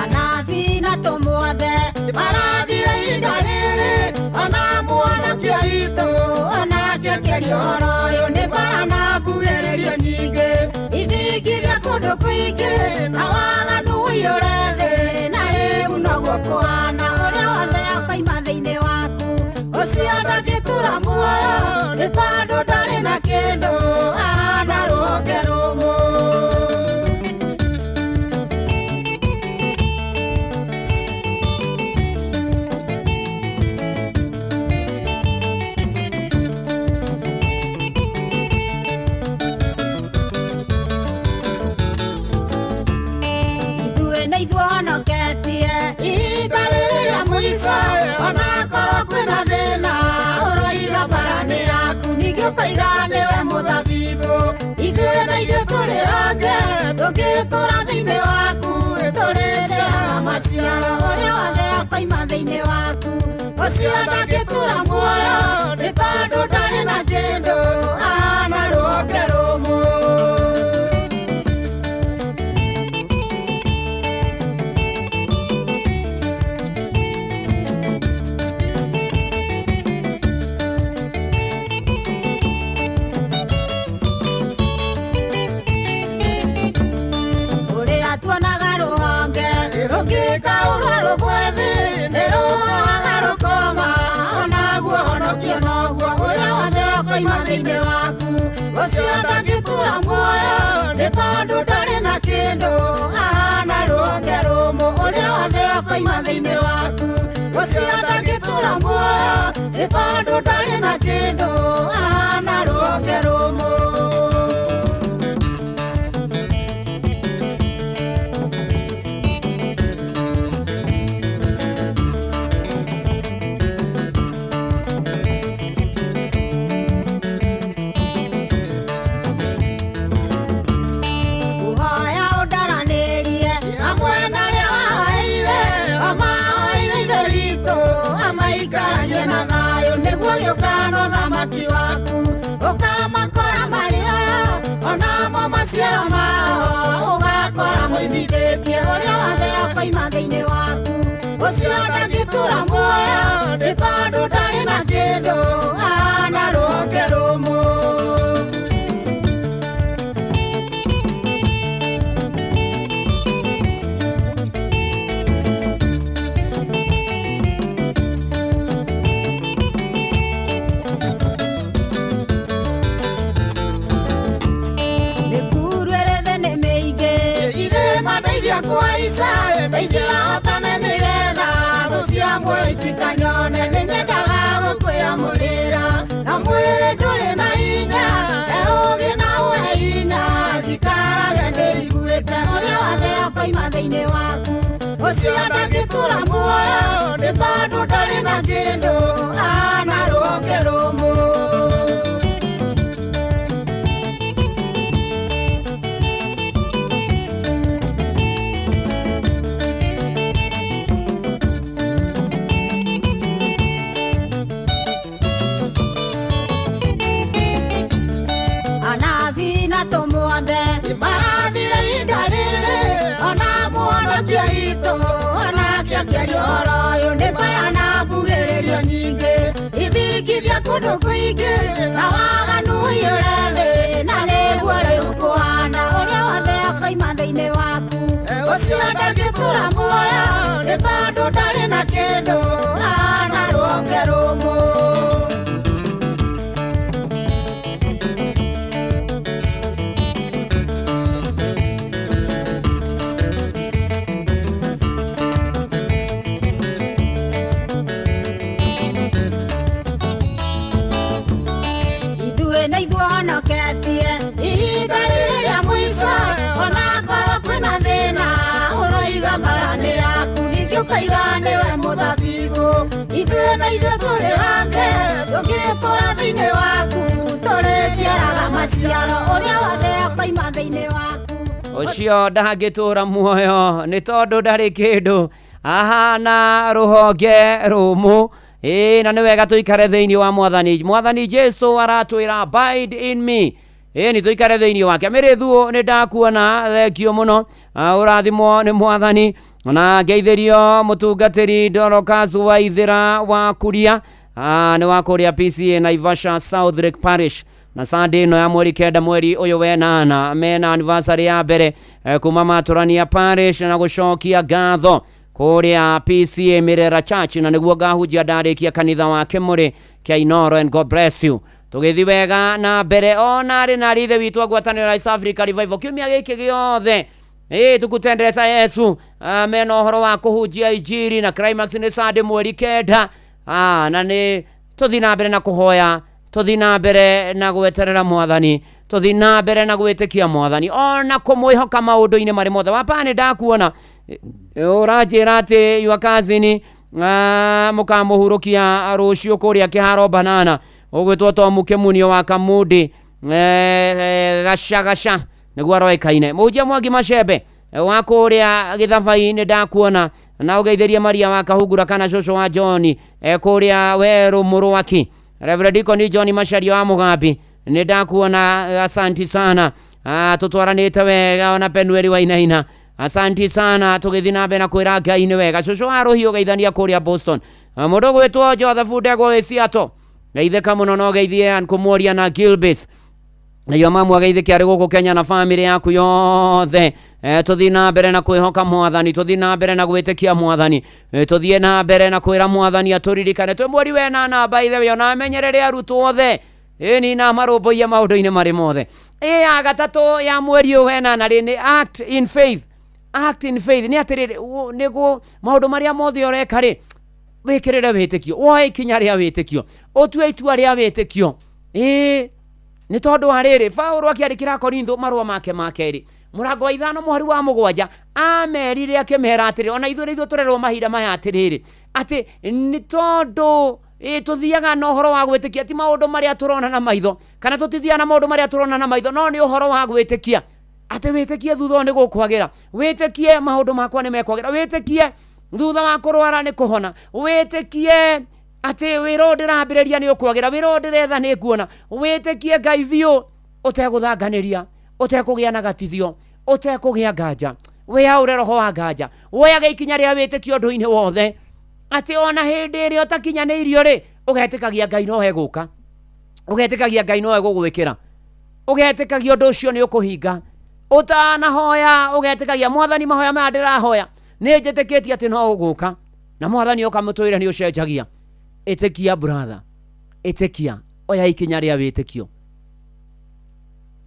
Anabii na tũmwothe marathire ihinda rĩrĩ, ona mwanake witũ onake akĩaria ũhoro ũyũ nĩ bara na mbugĩrĩrio nyingĩ, ithingithia kũndũ kũingĩ na waganu ũiyũre thĩ, na rĩu noguo kũhana ũrĩa wothe akoima thĩinĩ waku ũcio ndangĩtũra muoyo nĩ tondũ ndarĩ na kĩndũ ahana rũhonge rũmũ. Ithuĩ nĩ ithuĩ honoketie ihinda rĩrĩ rĩa mũico, onakorwo kwĩna thĩna ũroiga bara nĩ yaku, ningĩ ũkoiga nĩwe mũthabibũ. Ithuĩ na ithuĩ tũrĩ honge tũngĩtũra thĩinĩ waku, tũrĩciaraga maciaro ũrĩa wothe akoima thĩinĩ waku ũcio ndangĩtũra muoyo nĩ tondũ ndarĩ na kĩndũ ahana rũhonge rũmũ. Tuonaga rũhonge rũgĩkaũrwo rũgwe thĩ nĩ rũhohaga rũkoma, onaguo honokio noguo ũrĩa wothe ũkoima thĩinĩ waku ũcio ndangĩtũra muoyo nĩ tondũ ndarĩ na kĩndũ ahana rũhonge rũmũ. Ũrĩa wothe ũkoima thĩinĩ waku ũcio ndangĩtũra muoyo nĩ tondũ ndarĩ na kĩndũ ahana rũhonge rũmũ. Maciaro mao ũgakora moimithĩtie ũrĩa wothe akoima thĩinĩ waku ũcio ndangĩtũra muoyo nĩ tondũ ndarĩ na kĩndũ ahana rũhonge rũmũ. Itikanyone nĩ nyendaga gũkwĩamũrĩra na mwĩrĩ ndũrĩ na hinya ũũgĩ na ũhe hinya njikarage ndĩiguĩte ũrĩa wothe akoima thĩinĩ waku ũcio ndangĩtũra muoyo nĩ tondũ ndarĩ na kĩndũ ahana rũhonge rũmũ. kũndũ kũingĩ na waganu ũiyũre thĩ na nĩguo rĩu kũhana ũrĩa wothe akoima thĩinĩ waku ũcio ndangĩtũra muoyo nĩ tondũ ndarĩ na kĩndũ ahana rũhonge rũmũ. Ithuĩ nĩ ithuĩ honoketie ihinda rĩrĩ rĩa mũico ona korwo kwĩna thĩna ũroiga mbara nĩ yaku ningĩ ũkaiga nĩwe mũthabibũ. Ithuĩ na ithuĩ tũrĩ hake tũngĩtũra thĩinĩ waku tũrĩciaraga maciaro ũrĩa wothe akoima thĩinĩ waku. Ũcio ndangĩtũra muoyo nĩ tondũ ndarĩ kĩndũ ahana rũhonge rũmũ. Ĩĩ na nĩ wega tũikare thĩinĩ wa mwathani. Mwathani Jesu aratwĩra abide in me. Ĩĩ nĩ tũikare thĩinĩ wake. Mĩrĩthuo nĩ ndakuona, thengio mũno. Ũrathimwo nĩ mwathani na ngeithĩrio mũtungatĩri Dorcas Waithĩra wa Kuria, nĩ wa kũrĩa PCA Naivasha South Lake Parish. Na Sunday ĩno ya mweri 9 mweri ũyũ wenana mena anniversary ya mbere kuma matũrania parish na gũcokia ngatho kũrĩa PCA Mirera Church, na nĩguo ngahunjia ndarĩkia kanitha wa Kĩmũrĩ kĩa Inoro, and God bless you. Tũgĩthiĩ wega na mbere ona rĩ na rĩ ithe witũ wa ngwatanĩro ya East Africa Revival kiumia gĩkĩ gĩothe ĩĩ tukutendereza Yesu mena ũhoro wa kũhunjia injiri na climax nĩ Sunday mweri 9 na nĩ tũthiĩ na mbere na kũhoya, tũthiĩ na mbere na gweterera mwathani, tũthiĩ na mbere na gwĩtĩkia mwathani ona kũmwĩhoka maũndũ-inĩ marĩ mothe. Wapa nĩ ndakuona ũranjĩra atĩ your cousin mũkamũhurũkia rũciũ kũrĩa Kĩharo Banana ũgwĩtwo Tomu Kĩmunio wa Kamundi gacagaca nĩguo aroĩkaine. Mũhunjia Mwangi Macembe wa kũrĩa Gĩthabai nĩ ndakuona na ũgeithĩrie Maria wa Kahungura kana cũcũ wa John kũrĩa Werũ Mũrwaki. Reverend Deacon John Macharia wa Mũgambi nĩ ndakuona, asanti sana. Tũtwaranĩte wega ona Penueli Wainaina, asanti sana. Tũgĩthiĩ na mbere na kwĩra Ngai nĩ wega. Cũcũ wa Rũhiũ geithania kũrĩa Boston. Mũndũ ũgwĩtwo Joseph Ndegwa wĩ Seattle geithĩka mũno na ũgeithie Ann Kũmũria na Gilbis na mamu ageithĩke arĩ gũkũ Kenya na famĩlĩ yaku yothe. Tũthiĩ na mbere na kwĩhoka mwathani, tũthiĩ na mbere na gwĩtĩkia mwathani, tũthiĩ na mbere na kwĩra mwathani atũririkane twĩ mweri wenana by the way, ona amenyerere arutwo othe ĩni na marũmbũiye maũndũ-inĩ marĩ mothe. Ĩ ya gatatũ ya mweri ũyũ wenana rĩ nĩ act in faith. Act in faith nĩ atĩrĩrĩ, nĩguo maũndũ marĩa mothe ũreka rĩ wĩkĩrĩre wĩtĩkio, woe ikinya rĩa wĩtĩkio, ũtue itua rĩa wĩtĩkio. Ĩĩ nĩ tondũ wa rĩrĩ Paũlũ akĩandĩkĩra Korintho marũa make ma kerĩ mũrango wa 5 mũhari wa 7 amerire akĩmera atĩrĩ, ona ithuĩ nĩ ithuĩ tũrerwo mahinda maya atĩrĩrĩ atĩ nĩ tondũ tũthiaga na ũhoro wa gwĩtĩkia, ti maũndũ marĩa tũrona na maitho, kana tũtithiaga na maũndũ marĩa tũrona na maitho, no nĩ ũhoro wa gwĩtĩkia atĩ wĩtĩkie thutha nĩ gũkwagĩra, wĩtĩkie maũndũ makwa nĩ mekwagĩra, wĩtĩkie thutha wa kũrwara nĩ kũhona, wĩtĩkie atĩ wĩra ũyũ ndĩrambĩrĩria nĩ ũkwagĩra, wĩra ũyũ ndĩretha nĩ nguona, wĩtĩkie Ngai biũ ũtegũthanganĩria, ũtekũgĩa na gatithio, ũtekũgĩa nganja, wĩyaũre roho wa nganja, woyage ikinya rĩa wĩtĩkio ũndũ-inĩ wothe atĩ ona hĩndĩ ĩrĩa ũtakinyanĩirio rĩ ũgetĩkagia Ngai no egũka, ũgetĩkagia Ngai no egũgwĩkĩra, ũgetĩkagia ũndũ ũcio nĩ ũkũhinga. Ũtanahoya ũgetĩkagia mwathani mahoya maya ndĩrahoya nĩ njĩtĩkĩtie atĩ no ũgũka, na mwathani ũkamũtwĩra nĩ ũcenjagia. Ĩtĩkia brother, ĩtĩkia, oya ikinya rĩa wĩtĩkio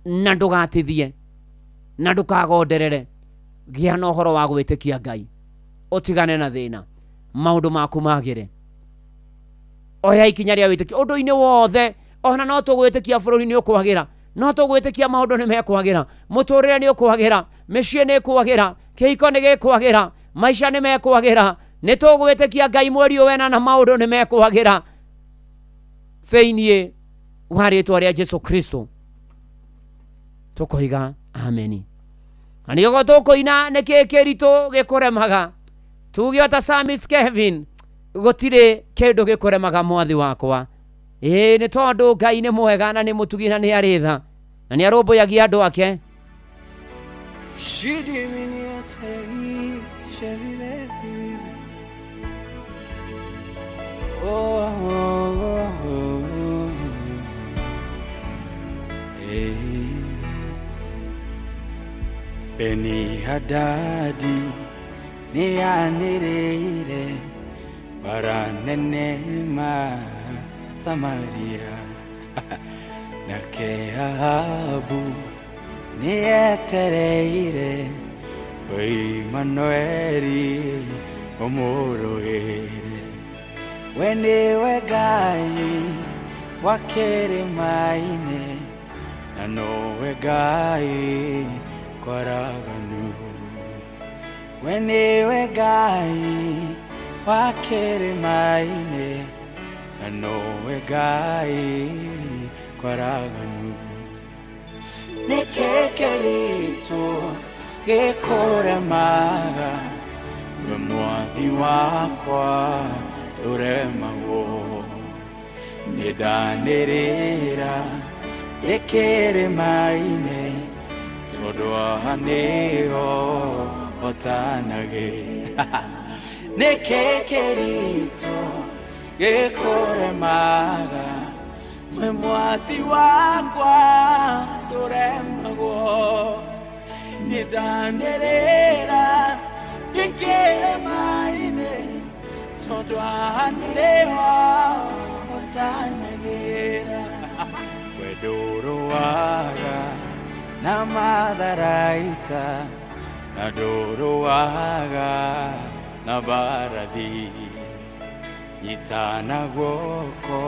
na ndũgatithie na ndũkagonderere, gĩa na ũhoro wa gwĩtĩkia Ngai, ũtigane na thĩna, maũndũ maku magĩre. Oya ikinya rĩa wĩtĩkio ũndũ-inĩ wothe, ona no tũgwĩtĩkia bũrũri nĩ ũkwagĩra, no tũgwĩtĩkia maũndũ nĩ mekwagĩra, mũtũrĩre nĩ ũkwagĩra, mĩciĩ nĩ ĩkwagĩra, kĩhiko nĩ gĩkwagĩra, maica nĩ mekwagĩra. Nĩ tũgwĩtĩkia Ngai mweri ũyũ wena na maũndũ nĩ mekwagĩra thĩinĩ wa rĩtwa rĩa Jesu Kristo tũkoiga ameni. Na nĩguo tũkũina nĩkĩ kĩritũ gĩkũremaga, tuge ota Samis Kevin, gũtirĩ kĩndũ gĩkũremaga mwathi wakwa. Ĩĩ nĩ tondũ Ngai nĩ mwega na nĩ mũtugi na nĩ arĩ tha na nĩ arũmbũyagia andũ ake. Oh, oh, oh, oh. Beni-Hadadi nĩanĩrĩire bara nene ma Samaria nake Ahabu nĩetereire Imanueli ũmũrũĩre. We nĩwe Ngai wa kĩrĩma-inĩ na nowe Ngai kwaraganu. We nĩwe Ngai wa kĩrĩma-inĩ na nowe Ngai kwaraganu. Nĩkĩ kĩritũ gĩkũremaga we mwathi wakwa ndũremagwo. Nĩndanĩrĩra ndĩ kĩrĩma-inĩ tondũ haha nĩho hotanagĩra. Nĩkĩ kĩritũ gĩkũremaga we mwathi wakwa ndũremagwo. Nĩndanĩrĩra ndĩ kĩrĩma-inĩ tondũ haha nĩho hotanagĩra. We ndũrũaga na matharaita na ndũrũaga na mbarathi. Nyitana guoko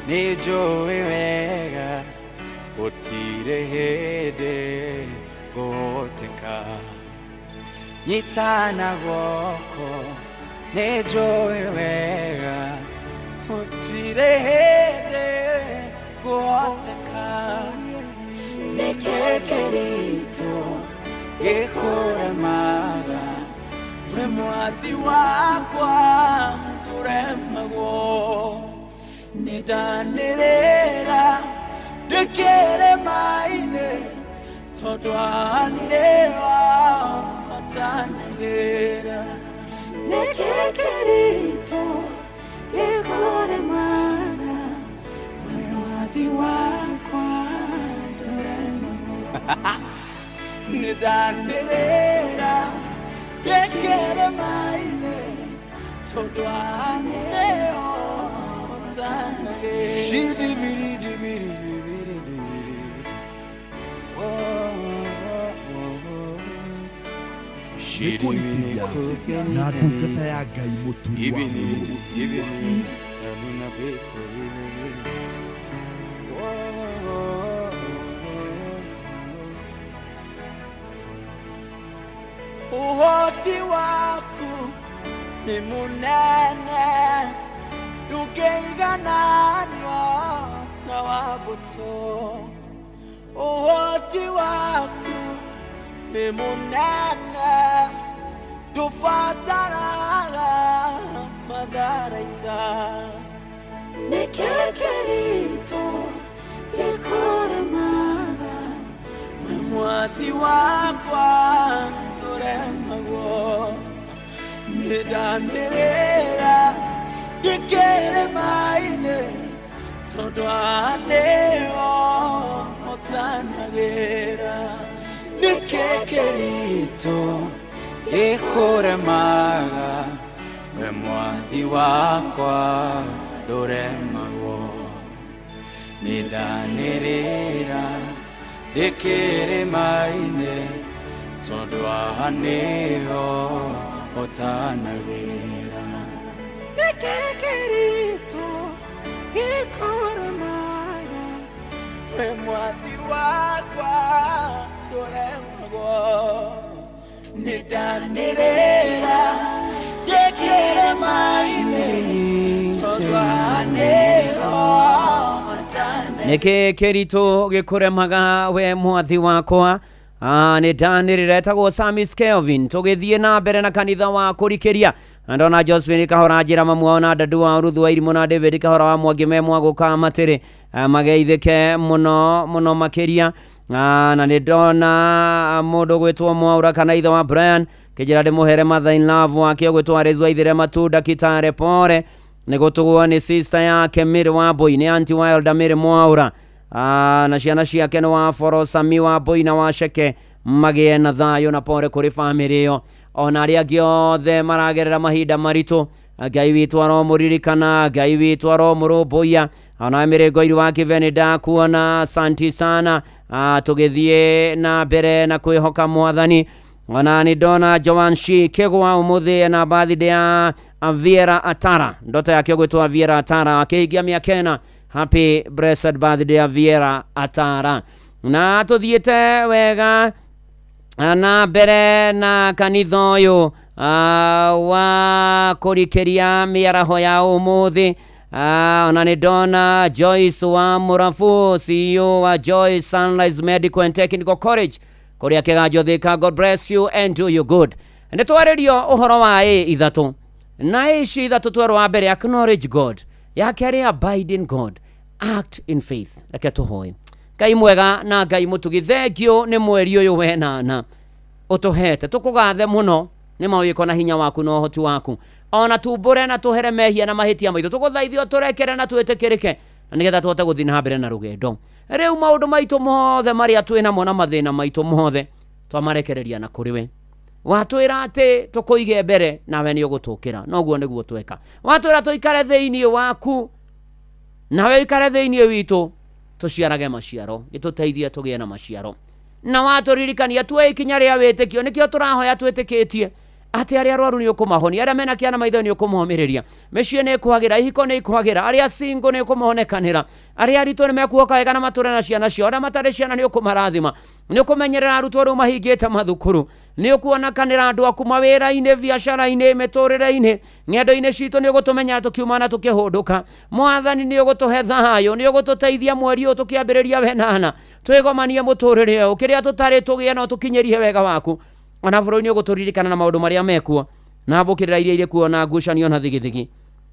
nĩnjũĩ wega gũtirĩ hĩndĩ ngũhoteka. Nyitana guoko nĩnjũĩ wega gũtirĩ hĩndĩ ngũhoteka. Nĩkĩ kĩritũ gĩkũremaga we mwathi wakwa ndũremagwo. Nĩndanĩrĩra ndĩ kĩrĩma-inĩ tondũ haha nĩho hotanagĩra. Nĩkĩ kĩritũ gĩkũremaga we mwathi wakwa ndũremagwo. Nĩndanĩrĩra ndĩ kĩrĩma-inĩ tondũ haha nĩho hotanagĩra. Nĩkũrĩkĩria na ndungata ya Ngai mũturi wa Mũrũ. Ũhoti waku nĩ mũnene ndũngĩigananio na wa mbũtũ. Ũhoti waku nĩ mũnene ndũbataraga matharaita. Nĩkĩ kĩritũ gĩkũremaga we mwathi wakwa ndũremagwo. Nĩndanĩrĩra ndĩ kĩrĩma-inĩ tondũ haha nĩho hotanagĩra. Nĩkĩ kĩritũ gĩkũremaga we mwathi wakwa ndũremagwo. Nĩndanĩrĩra ndĩ kĩrĩma-inĩ tondũ haha nĩho hotanagĩra. Nĩkĩ kĩritũ gĩkũremaga we mwathi wakwa ndũremagwo. Nĩndanĩrĩra ndĩ kĩrĩma-inĩ tondũ haha nĩho hotanagĩra. Nĩkĩ kĩritũ gĩkũremaga we mwathi wakwa nĩndanĩrĩra. Etagwo Samis Kelvin. Tũgĩthiĩ na mbere na kanitha wa kũrikĩria ndona Josephine Kahora njĩra mamu wao na Dadu wa Ruthu wa Irimũ na David Kahora wa Mwangi me mwagũka matĩrĩ mageithĩke mũno mũno makĩria. Na nĩndona mũndũ gwĩtwo Mwaura kana ithe wa Brian kĩnjĩra ndĩmũhere mother in love wake ũgwĩtwo Arezwa Ithire Matunda Kitare Pore nĩgũtugwo nĩ sister yake Mary Wambui nĩ auntie wa Elder Mary Mwaura. Na ciana ciake nĩ wa Boro, Sami wa Mbui na wa Ceke magĩe na thayũ, na pore kũrĩ bamĩrĩ ĩyo ona arĩa angĩ othe maragerera mahinda maritũ. Ngai witũ aromũririkana, Ngai witũ aromũrũmbũiya. Ona mĩrĩngo iru wa Kĩveni ndakuona, santi sana. Tũgĩthiĩ na mbere na kwĩhoka Mwathani. Ona nĩ ndona Joan Shi Kĩgwa ũmũthĩ na birthday ya Aviera Atara, ndoto yake gwĩtwo Aviera Atara akĩhingia mĩaka 4. Happy blessed birthday Aviera Atara. Na tũthiĩte wega na mbere na kanitha ũyũ wa kũrikĩria mĩaraho ya ũmũthĩ. Ona nĩ ndona Joyce wa Mũrabu, CEO wa Joyce Sunrise Medical and Technical College kũrĩa Kĩganjo Thika. God bless you and do you good. Nĩ twarĩrio ũhoro wa ĩ ithatũ, na ici ithatũ twerwo wa mbere acknowledge God, ya kerĩ abide in God, act in faith. Reke tũhoe. Ngai mwega na Ngai mũtugi, thengio nĩ mweri ũyũ wenana ũtũhete, tũkũgathe mũno nĩ mawĩko na hinya waku na ũhoti waku. Ona tumbũre na tũhere mehia na mahĩtia maitũ, tũgũthaithio tũrekere na twĩtĩkĩrĩke, na nĩgetha tũhote gũthiĩ na mbere na rũgendo. Rĩu maũndũ maitũ mothe marĩa twĩ namo na mathĩna maitũ mothe twamarekereria na kũrĩ we. Watwĩra atĩ tũkũige mbere nawe nĩ ũgũtũkĩra, noguo nĩguo tweka. Watwĩra tũikare thĩinĩ waku nawe ũikare thĩinĩ witũ, tũciarage maciaro, gĩtũteithie tũgĩe na maciaro. Na watũririkania tuoe ikinya rĩa wĩtĩkio, nĩkĩo tũrahoya twĩtĩkĩtie atĩ arĩa arwaru nĩ ũkũmahonia, arĩa mena kĩana maitho nĩ ũkũmomĩrĩria, mĩciĩ nĩ ĩkwagĩra, ihiko nĩ ikwagĩra, arĩa single nĩ ũkũmahonekanĩra, arĩa aritũ nĩ mekuoka wega na matũre na ciana ciao, arĩa matarĩ ciana nĩ ũkũmarathima, nĩ ũkũmenyerera arutwo rĩu mahingĩte mathukuru, nĩ ũkuonekanĩra andũ aku mawĩra-inĩ, biacara-inĩ, mĩtũrĩre-inĩ, ng'endo-inĩ citũ, nĩ ũgũtũmenyera tũkiuma na tũkĩhũndũka. Mwathani nĩ ũgũtũhe thayũ, nĩ ũgũtũteithia mweri ũyũ tũkĩambĩrĩria wenana, twĩgomanie mũtũrĩre ũyũ, kĩrĩa tũtarĩ tũgĩe no tũkinyĩrie wega waku. Ona bũrũri nĩ ũgũtũririkana na maũndũ marĩa mekuo, na mbũkĩrĩra iria irĩ kuo na ngucanio na thigithigi.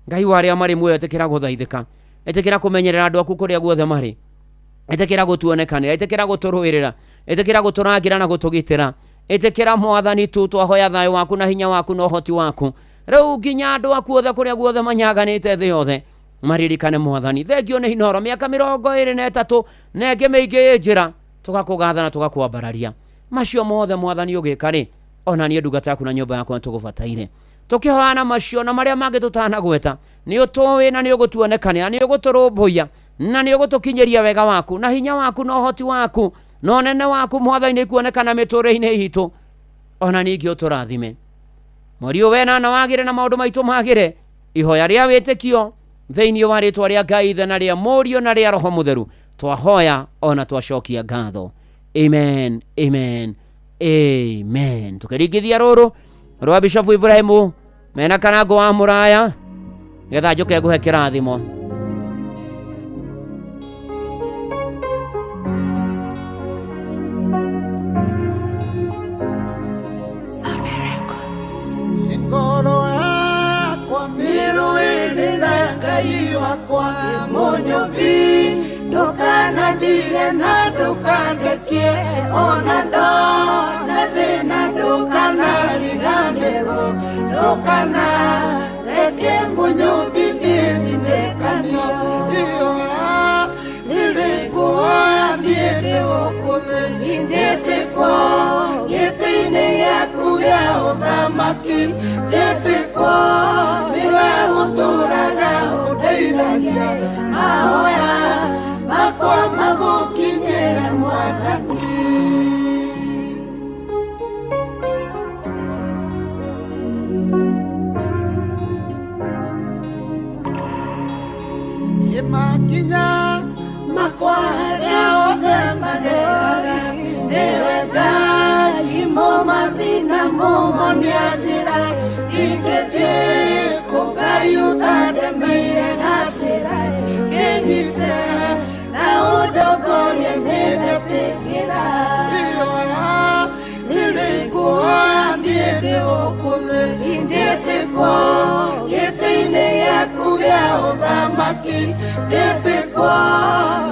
Ngai wa arĩa marĩ muoyo, ĩtĩkĩra gũthaithĩka, ĩtĩkĩra kũmenyerera andũ aku kũrĩa guothe marĩ, ĩtĩkĩra gũtuonekanĩra, ĩtĩkĩra gũtũrũĩrĩra, ĩtĩkĩra gũtũrangĩra na gũtũgitĩra, ĩtĩkĩra Mwathani tu twahoya thayũ waku na hinya waku na ũhoti waku. Rĩu nginya andũ aku othe kũrĩa guothe manyaganĩte thĩ yothe maririkane Mwathani. Thengio nĩ Inooro mĩaka 23 na ĩngĩ mĩingĩ ĩ njĩra, tũgakũgatha na tũgakwambararia. Macio mothe Mwathani ũgĩka rĩ, ona niĩ ndungata yaku na nyũmba yakwa nĩtũgũbataire. Tũkĩhoyana macio na marĩa mangĩ tũtanagweta, nĩ ũtũĩ na nĩ ũgũtuonekanĩra, nĩ ũgũtũrũmbũiya na nĩ ũgũtũkinyĩria wega waku na hinya waku na ũhoti waku na ũnene waku Mwathani nĩ kuonekana mĩtũrĩre-inĩ itũ. Ona ningĩ ũtũrathime mweri ũyũ wenana wagĩre na maũndũ maitũ magĩre, ihoya rĩa wĩtĩkio thĩinĩ wa rĩtwa rĩa Ngai Ithe na rĩa Mũriũ na rĩa Roho Mũtheru twahoya ona twacokia ngatho. Amen, amen, amen. Tukĩringithia rũrũ rwa Bishop Ibrahimu mena Karango wa Mũraya, nĩgetha njũke ngũhe kĩrathimo. Ngoro yakwa mĩrũĩrĩ na Ngai wakwa mũnyũmbi, ndũkanandige na ndũkandekie, ona ndona thĩna ndũkanariganĩrwo, ndũkanareke mũnyũmbi niĩ thinĩkanio. Ihoya nĩrĩkũhoya niĩ ndĩ gũkũ thĩ, njĩtĩkwo gĩtĩ-inĩ gĩaku gĩa ũthamaki, njĩtĩkwo nĩwe ũtũũraga ũndeithagia, mahoya makwa magũkinyĩre Mwathani. Makinya makwa arĩa othe mageraga, nĩwe Ngai mũmathĩna mũmonia njĩra, ingĩthiĩ kũ Ngai ũtandemeire gacĩra, kĩnyite na ũndongorie nĩndetĩkĩra. Ihoya nĩrĩkũhoya niĩ ndĩ gũkũ thĩ, njĩtĩkwo gĩtĩ-inĩ gĩaku gĩa ũthamaki, njĩtĩkwo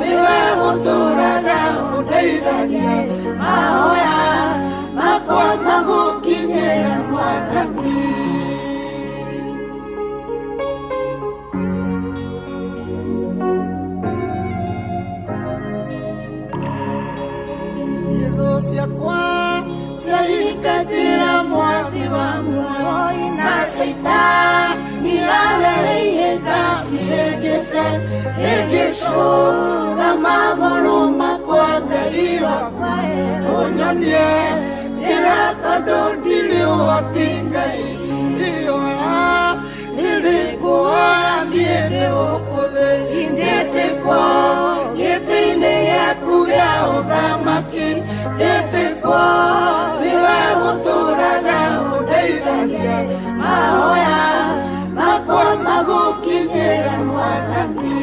nĩwe ũtũũraga ũndeithagia, mahoya makwa magũkinyĩre Mwathani. thũ ciakwa ciahingatĩra mwathi wa muoyo na Caitani arehe ngacihĩngĩce hĩngĩcwo na magũrũ makwa Ngai wakwa ũnyonie njĩra tondũ ndirĩ ũhoti Ngai iyoya nĩndĩkuoya niĩ nĩ gũkũ thĩ njĩtĩkwo gĩtĩ-inĩ gĩaku gĩa ũthamaki njĩtĩkwo nĩwe ũtũũraga ũndeithagia mahoya makwa magũkinyĩra Mwathani.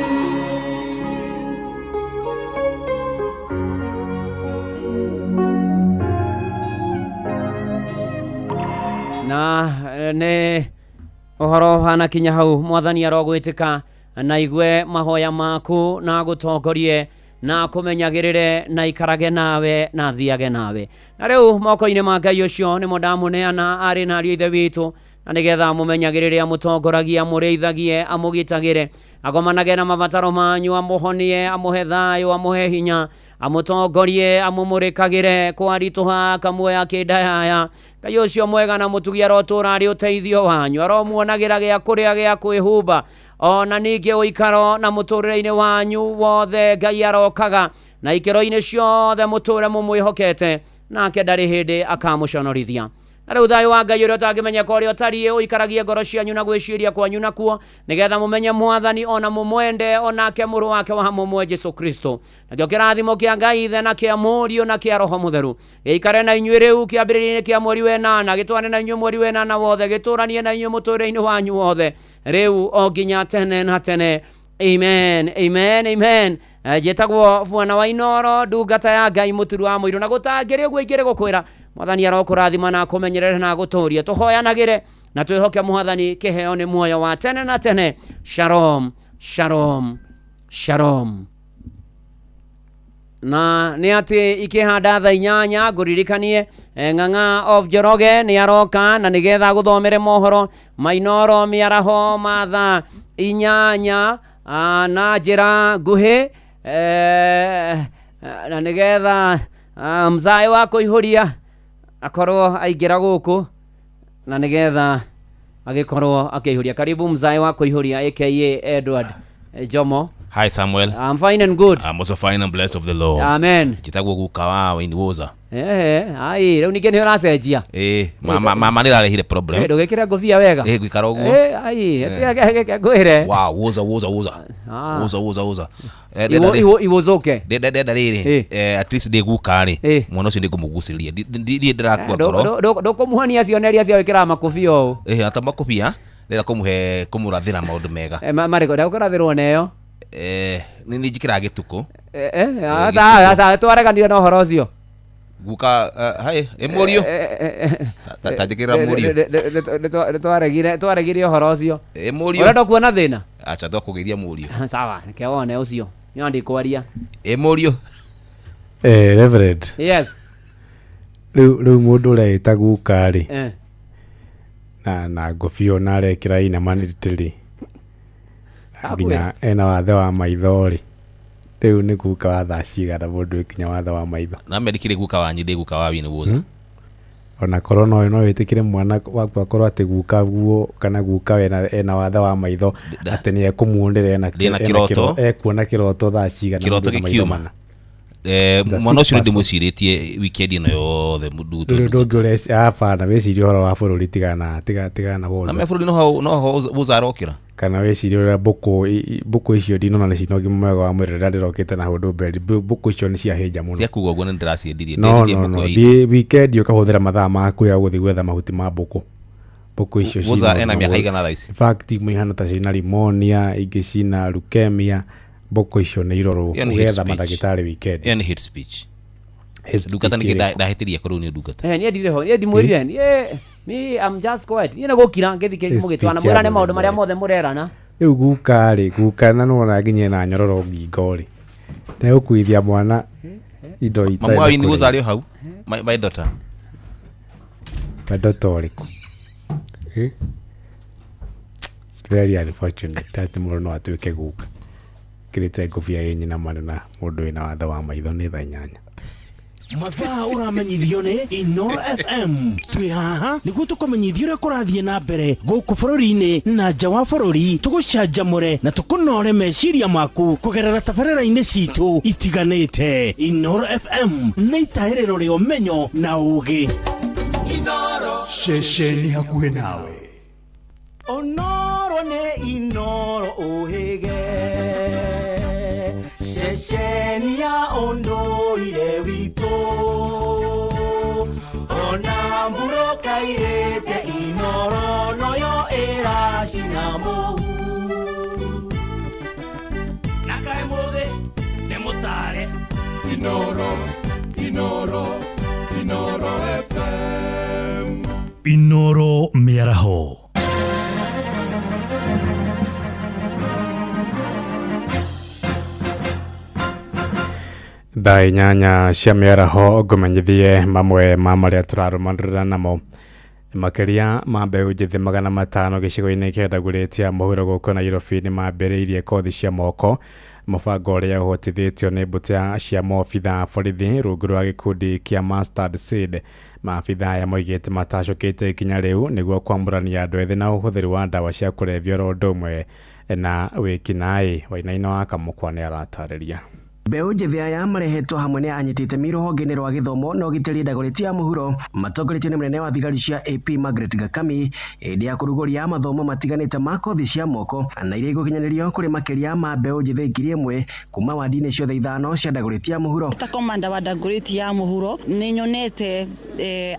Na nĩ ũhoro hana kinya hau Mwathani arogwĩtĩka na igue mahoya maku na gũtongorie na kũmenyagĩrĩre na ikarage nawe na thiage nawe. Na rĩu moko-inĩ ma Ngai ũcio nĩmo ndamũneana arĩ na ariũ ithe witũ, na nĩgetha mũmenyagĩrĩre, amũtongoragie, amũrĩithagie, amũgitagĩre, agomanage na mabataro manyu, amũhonie, amũhe thayũ, amũhe hinya, amũtongorie, amũmũrĩkagĩre kwaritũha, akamuoya kĩndayaya. Ngai ũcio mwega na mũtugi arotũũra arĩ ũteithio wanyu, aromuonagĩra gĩa kũrĩa gĩa kwĩhumba, ona ningĩ ũikaro na mũtũrĩre-inĩ wanyu wothe. Ngai arokaga na ikĩro-inĩ ciothe mũtũre mũmwĩhokete, nake ndarĩ hĩndĩ akamũconorithia. Na rĩu thayũ wa Ngai ũrĩa ũtangĩmenyeka ũrĩa ũtariĩ ũikaragie ngoro cianyu na gwĩciria kwanyu nakuo, nĩgetha mũmenye Mwathani ona mũmwende, onake mũrũ wake wa mũmwe Jesu Kristo. Nakĩo kĩrathimo kĩa Ngai Ithe na kĩa Mũriũ na kĩa Roho Mũtheru gĩikare na inyuĩ rĩu kĩambĩrĩria-inĩ kĩa mweri wa ĩnana, gĩtwane na inyuĩ mweri wa ĩnana wothe, gĩtũranie na inyuĩ mũtũrĩre-inĩ wanyu wothe, rĩu o nginya tene na tene. Amen, amen, amen. Njĩtagwo Bwana wa Inooro, ndungata ya Ngai mũturu wa mũirũ, na gũtangĩrĩ ũguo ingĩrĩ gũkwĩra Mwathani arokũrathima na akũmenyerere na agũtũrie. Tũhoyanagĩre na twĩhoke Mwathani kĩheo nĩ muoyo wa tene na tene. Shalom, shalom, shalom. Na nĩ atĩ ikĩhanda thaa 8 ngũririkanie Ng'ang'a of Njoroge nĩ aroka na nĩgetha gũthomere mohoro ma Inooro mĩaraho ma thaa 8 na njĩra nguhĩ, na nĩgetha mzae wa kũihũria akorwo aingĩra gũkũ na nĩgetha agĩkorwo akĩihũria. Karibu mzae wa kũihũria aka Edward Jomo. Hi Samuel. I'm fine and good. I'm also fine and blessed of the Lord. Amen. Njĩtagwo guka wa Wayne Woza. Ai rĩu ningĩ nĩ ũracenjia. Mama nĩ rarehire problem. Ndũgĩkĩre ngũbia wega. Ngũikara ũguo. Ai ngwĩre. Wow, Woza Woza Woza. Woza Woza Woza. Iwozoke. Ndenda rĩrĩ, at least ndĩ guka rĩ, mwana ũcio nĩngũmũgucĩrĩria. Ndiĩ ndĩrakua ngoro. Ndũkũmuonia cionereria cia gwĩkĩra makũbia ũũ. Ata makũbia ndĩrenda kũmũhe kũmũrathĩra maũndũ mega. Marĩkũ ndagũkũrathĩrwo neyo? Nĩ njĩkĩraga gĩtukũ. Aca twareganire na ũhoro ũcio. Guka hai mũriũ. Ta njĩkĩra mũriũ. Nĩ twaregire ũhoro ũcio. Mũriũ. Ũrenda kuona thĩna? Acha twakũgeria mũriũ. Sawa, reke wone ũcio. Nĩ ndikwaria. Mũriũ. Reverend. Yes. Rĩu mũndũ ũrĩa ĩta guka rĩ. Na ngũbia ona arekĩra inamanĩte rĩ, nginya ena wathe wa maitho rĩ, rĩu nĩ guka wa thaa cigana mũndũ ĩkinya wathe wa maitho? Na mendikire guka wanyu ndĩ guka wa Wayne Woza. Ona korwo no wĩtĩkĩre mwana waku akorwo atĩ guka guo kana guka ena wathe wa maitho atĩ nĩ ekũmuonera ena kĩroto, ekuona kĩroto thaa cigana kĩroto gĩkiuma. Mwana ũcio ndĩmwĩcirĩtie weekend ĩno yothe mũndũ ndũngĩũre abana wĩcirie ũhoro wa bũrũri tigana Woza. Na bũrũri no Woza arokĩra kana wĩcirie ũrĩa mbũkũ icio ndinona nĩ cina ũgima mwega wa mwĩrĩ rĩrĩa ndĩrokĩte na hũndũ mbere mbũkũ icio nĩ ciahĩnja mũno. Cia kuga ũguo nĩ ndĩraciendirie. No thiĩ weekend ũkahũthĩra mathaa maku ya gũthiĩ gwetha mahuti ma mbũkũ. Mbũkũ icio Woza ena mĩaka igana thaa ici? In fact imwe ihana ta cina pneumonia, ingĩ cina leukemia. Mbũkũ icio nĩ irorwo ũgetha mandagĩtarĩ weekend. Ĩyo nĩ hate speech. Ndungata nĩkĩ ndahĩtĩria korwo nĩ ndungata. Niĩ ndirĩ ho, niĩ ndimwĩrire, niĩ me I'm just quiet. Niĩ nĩ gũkira ngĩthikĩrĩria mũgĩtwana mwĩrane maũndũ marĩa mothe mũrerana. Rĩu guka rĩ, guka na nĩwona nginya ena nyororo ngingo rĩ, ndegũkuithia mwana indo itarĩ. Mamu wa Wayne Woza arĩ o hau, my daughter. My daughter ũrĩkũ? It's very unfortunate atĩ mũndũ no atuĩke guka. Kĩrĩte ngũbia ĩ nyina mwana na mũndũ wĩna wathe wa maitho nĩ thaa 8. Mathaa ũramenyithio nĩ Inoro FM. Twĩ haha nĩguo tũkũmenyithia ũrĩa kũrathiĩ na mbere gũkũ bũrũri-inĩ na nja wa bũrũri, tũgũcanjamũre na tũkũnore meciria maku kũgerera tabarĩra-inĩ citũ itiganĩte. Inoro FM nĩ itahĩrĩro rĩa ũmenyo na ũũgĩ. Ceceni hakuhĩ nawe. Onoro nĩ Inoro ũhĩge, ceceni ya ũndũire witũ, ona mbura kairĩte Inoro noyo ĩracina mũhu. Na kaĩ mũthĩ nĩ mũtare. Inoro, Inoro, Inoro FM. Inoro mĩaraho. Thaa 8 cia mĩaraho, ngũmenyithie mamwe ma marĩa tũrarũmanĩrĩra namo. Makĩria ma mbeũ njĩthĩ 500 gĩcigo-inĩ kĩa Dagoretti mũhuro gũkũ Nairobi nĩ mambĩrĩirie kothi cia moko, mũbango ũrĩa ũhotithĩtio nĩ mbũtũ cia maobitha a borithi rungu rwa gĩkundi kĩa Mustard Seed. Maabitha aya moigĩte matacũkĩte ikinya rĩu nĩguo kwamũrania andũ ethĩ na ũhũthĩri wa ndawa cia kũrebia oro ũndũ ũmwe na wĩkinaĩ. Wainaina wa Kamũkwa nĩ aratarĩria. Mbeũ njĩthĩ aya marehetwo hamwe nĩ anyiti itemi rũhonge-inĩ rwa gĩthomo na ũgitĩri Dagoretti ya mũhuro, matongoretio nĩ mũnene wa thigari cia AP Margaret Gakami, hĩndĩ ya kũrugũria mathomo matiganĩte ma kothi cia moko na iria igũkinyanĩrio kũrĩ makĩria ma mbeũ njĩthĩ 1000 kuma wandi-inĩ ciothe ithano cia Dagoretti ya mũhuro. Ta komanda wa Dagoretti ya mũhuro, nĩ nyonete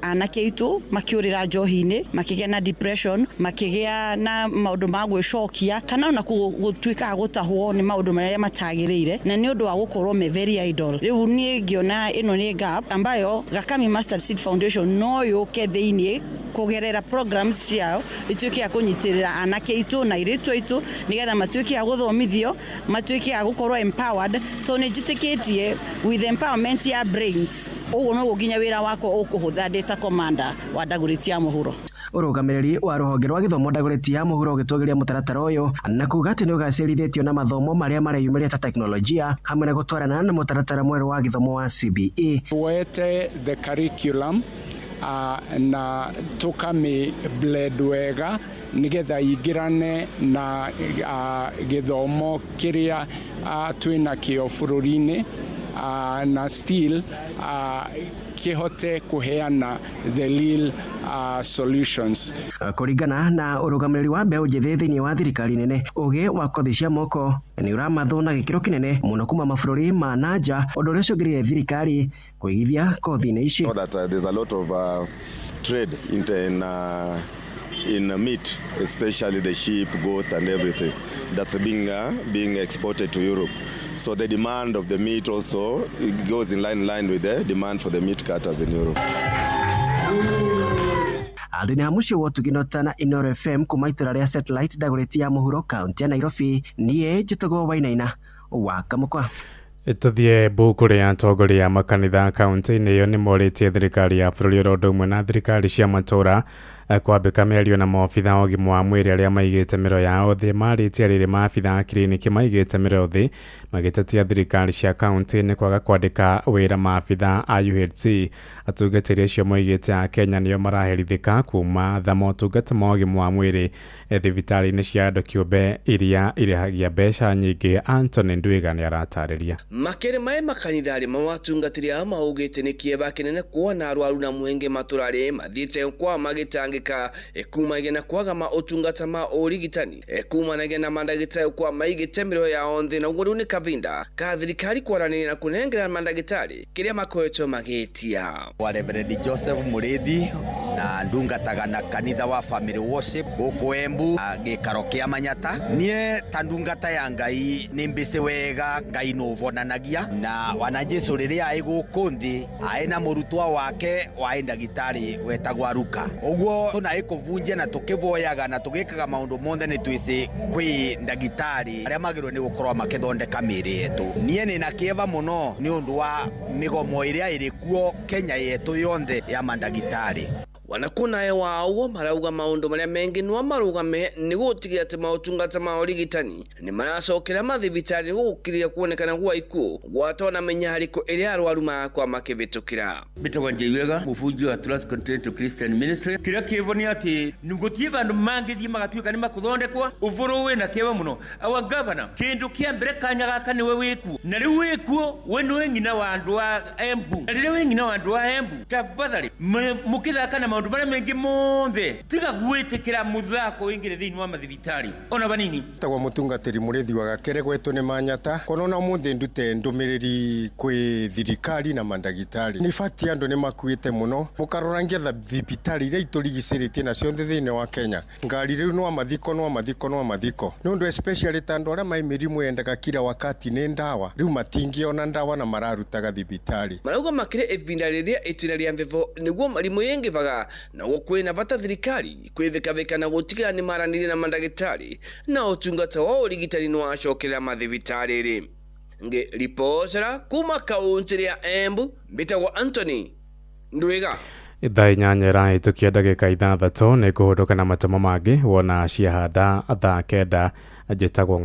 anake aitũ makĩũrĩra njohi-inĩ, makĩgĩa na depression, makĩgĩa na maũndũ ma gwĩcokia kana ona gũtuĩka gũtahwo nĩ maũndũ marĩa matagĩrĩire, na nĩ ũndũ wa gũkorwo me very idle. Rĩu niĩ ngĩona ĩno nĩ gap ambayo Gakami Mustard Seed Foundation no yũke thĩiniĩ kũgerera programs ciao, ituĩke ya kũnyitĩrĩra anake aitũ na airĩtu aitũ nĩgetha matuĩke ya gũthomithio, matuĩke ya gũkorwo empowered, tondũ nĩ njĩtĩkĩtie with empowerment ya brains, ũguo noguo nginya wĩra wakwa ũkũhũtha ndĩ ta commander wa Dagoretti ya mũhuro. Ũrũgamĩrĩri wa rũhonge rwa gĩthomo Dagoretti ya mũhuro ũgĩtũgĩria mũtaratara ũyũ na kuga atĩ nĩ ũgacĩrithĩtio na mathomo marĩa mareyumĩria ta teknolojia hamwe na gũtwarana na mũtaratara mwerũ wa gĩthomo wa CBE. Tuoete the curriculum na tũkamĩ blend wega nĩgetha ingĩrane na gĩthomo kĩrĩa twĩnakĩo bũrũri-inĩ, na still kĩhote kũheana the real solutions. Kũringana na ũrũgamĩrĩri wa mbeũ njĩthĩ thĩinĩ wa thirikari nene, ũgĩ wa kothi cia moko nĩ ũramathwo na gĩkĩro kĩnene mũno kuma mabũrũri ma na nja, ũndũ ũrĩa ũcũngĩrĩire thirikari kũigithia kothi-inĩ ici. Know that there's a lot of trade in meat, especially the sheep, goats and everything that's being exported to Europe. So the demand of the meat also, it goes in line with the demand for the meat cutters in Europe. Andũ a mũciĩ wa Ũtugi na Inoro FM kuma itũra rĩa Satellite Dagoretti ya mũhuro, kaunti ya Nairobi, niĩ njĩtagwo Wainaina wa Kamũkwa. Tũthiĩ Embu kũrĩa atongoria a makanitha kaunti-inĩ ĩyo nĩ morĩtie thirikari ya bũrũri oro ũndũ ũmwe na thirikari cia matũũra kwambĩka mĩario na maobitha a ũgima wa mwĩrĩ arĩa maigĩte mĩro yao thĩ. Marĩtie rĩrĩ maabitha a kiriniki maigĩte mĩro thĩ magĩtetia thirikari cia kaunti nĩ kwaga kwandĩka wĩra maabitha a UHC. Atungatĩri acio moigĩte a Kenya nĩo maraherithĩka kuma tha motungata ma ũgima wa mwĩrĩ thibitarĩ-inĩ cia andũ kĩũmbe iria irĩhagia mbeca nyingĩ. Anthony Ndwiga nĩ aratarĩria. Makĩrĩ maĩ makanitha arĩ mawatungatĩri aya maugĩte nĩ kĩeva kĩnene kuona arwaru na mwenge matũra-rĩ mathiĩte kwa magĩtangĩka kumanagia na kwaga ma ũtungata ma ũrigitani, kumanagia na mandagĩtarĩ kwa maigĩte mĩroho yao nthĩ, na ũguo rĩu nĩ kavinda ka thirikari kwaranĩria na kũnengera mandagĩtarĩ kĩrĩa makoretwo magĩtia. Wa Reverend Joseph Mũrĩthi na ndungataga na kanitha wa Family Worship gũkũ Embu, gĩikaro kĩa Manyata. Niĩ ta ndungata ya Ngai nĩ mbĩcĩ wega Ngai nũvonanagia na wana Jesu rĩrĩa aĩ gũkũ nthĩ aĩ na mũrutwo wake waĩ ndagĩtarĩ wetagwo Ruka. Ũguo tũnaĩ kũvunjia na tũkĩvoyaga na tũgĩkaga maũndũ mothe nĩ twĩcĩ kwĩ ndagĩtarĩ arĩa magĩrĩirwo nĩ gũkorwo makĩthondeka mĩĩrĩ yetu. Niĩ nĩna kĩeva mũno nĩ ũndũ wa mĩgomo ĩrĩa ĩrĩ kuo Kenya yetu yonthe ya mandagĩtarĩ. Wanakunaye wao marauga maundu maria mengi no marugame ni gutigira ati mautungata ma urigitani ni maracokera mathibitari gukiria kuonekana gwa ikuo gwatona minyariko iria arwaru makwa makibitukira. Bitagwa Njeiwega mufunji wa Trust Continental Christian Ministry. Kiria kivo ni ati nigutie vandu mangithie magatuika ni makuthondekwa uvuru wina kieva muno. Our governor kindu kia mbere kanya gaka niwe wikuo, na riu wikuo we niwe ng'ina wa andu a Embu, na riria wi ng'ina wa andu a Embu tafadhali mukithaka na maundu maria mengi monthe tiga gwitikira muthako wingire thiini wa mathibitari ona vanini. Tagwa mutungatiri Murithi wa Gakere gwetwo ni Manyata kono umuthi ndute ndumiriri kwi thirikari na mandagitari. Ni fakti andu ni makuite muno mukarorangia thibitari iria iturigiciritie nacio thiini wa Kenya. Ngari riu no mathiko no mathiko no mathiko ni undu especially ta andu aria mai mirimu yendaga kila wakati ni ndawa riu matingiona ndawa na mararutaga thibitari. Marauga makire ivinda riria itina ria mbevo niguo marimu yengivaga na kwina bata thirikari kwithikavika na gutigira ni maranire na mandagitari na utungata wa urigitani no acokerera mathibitari ri. Nge ripotera kuma kaunti ya Embu mbitagwo Anthony Ndwiga. Thaa 8 ĩrahĩtũkia ndagĩka 6 nĩ kũhũndũka na matemo mangĩ wona ciahanda thaa 9 njĩtagwo.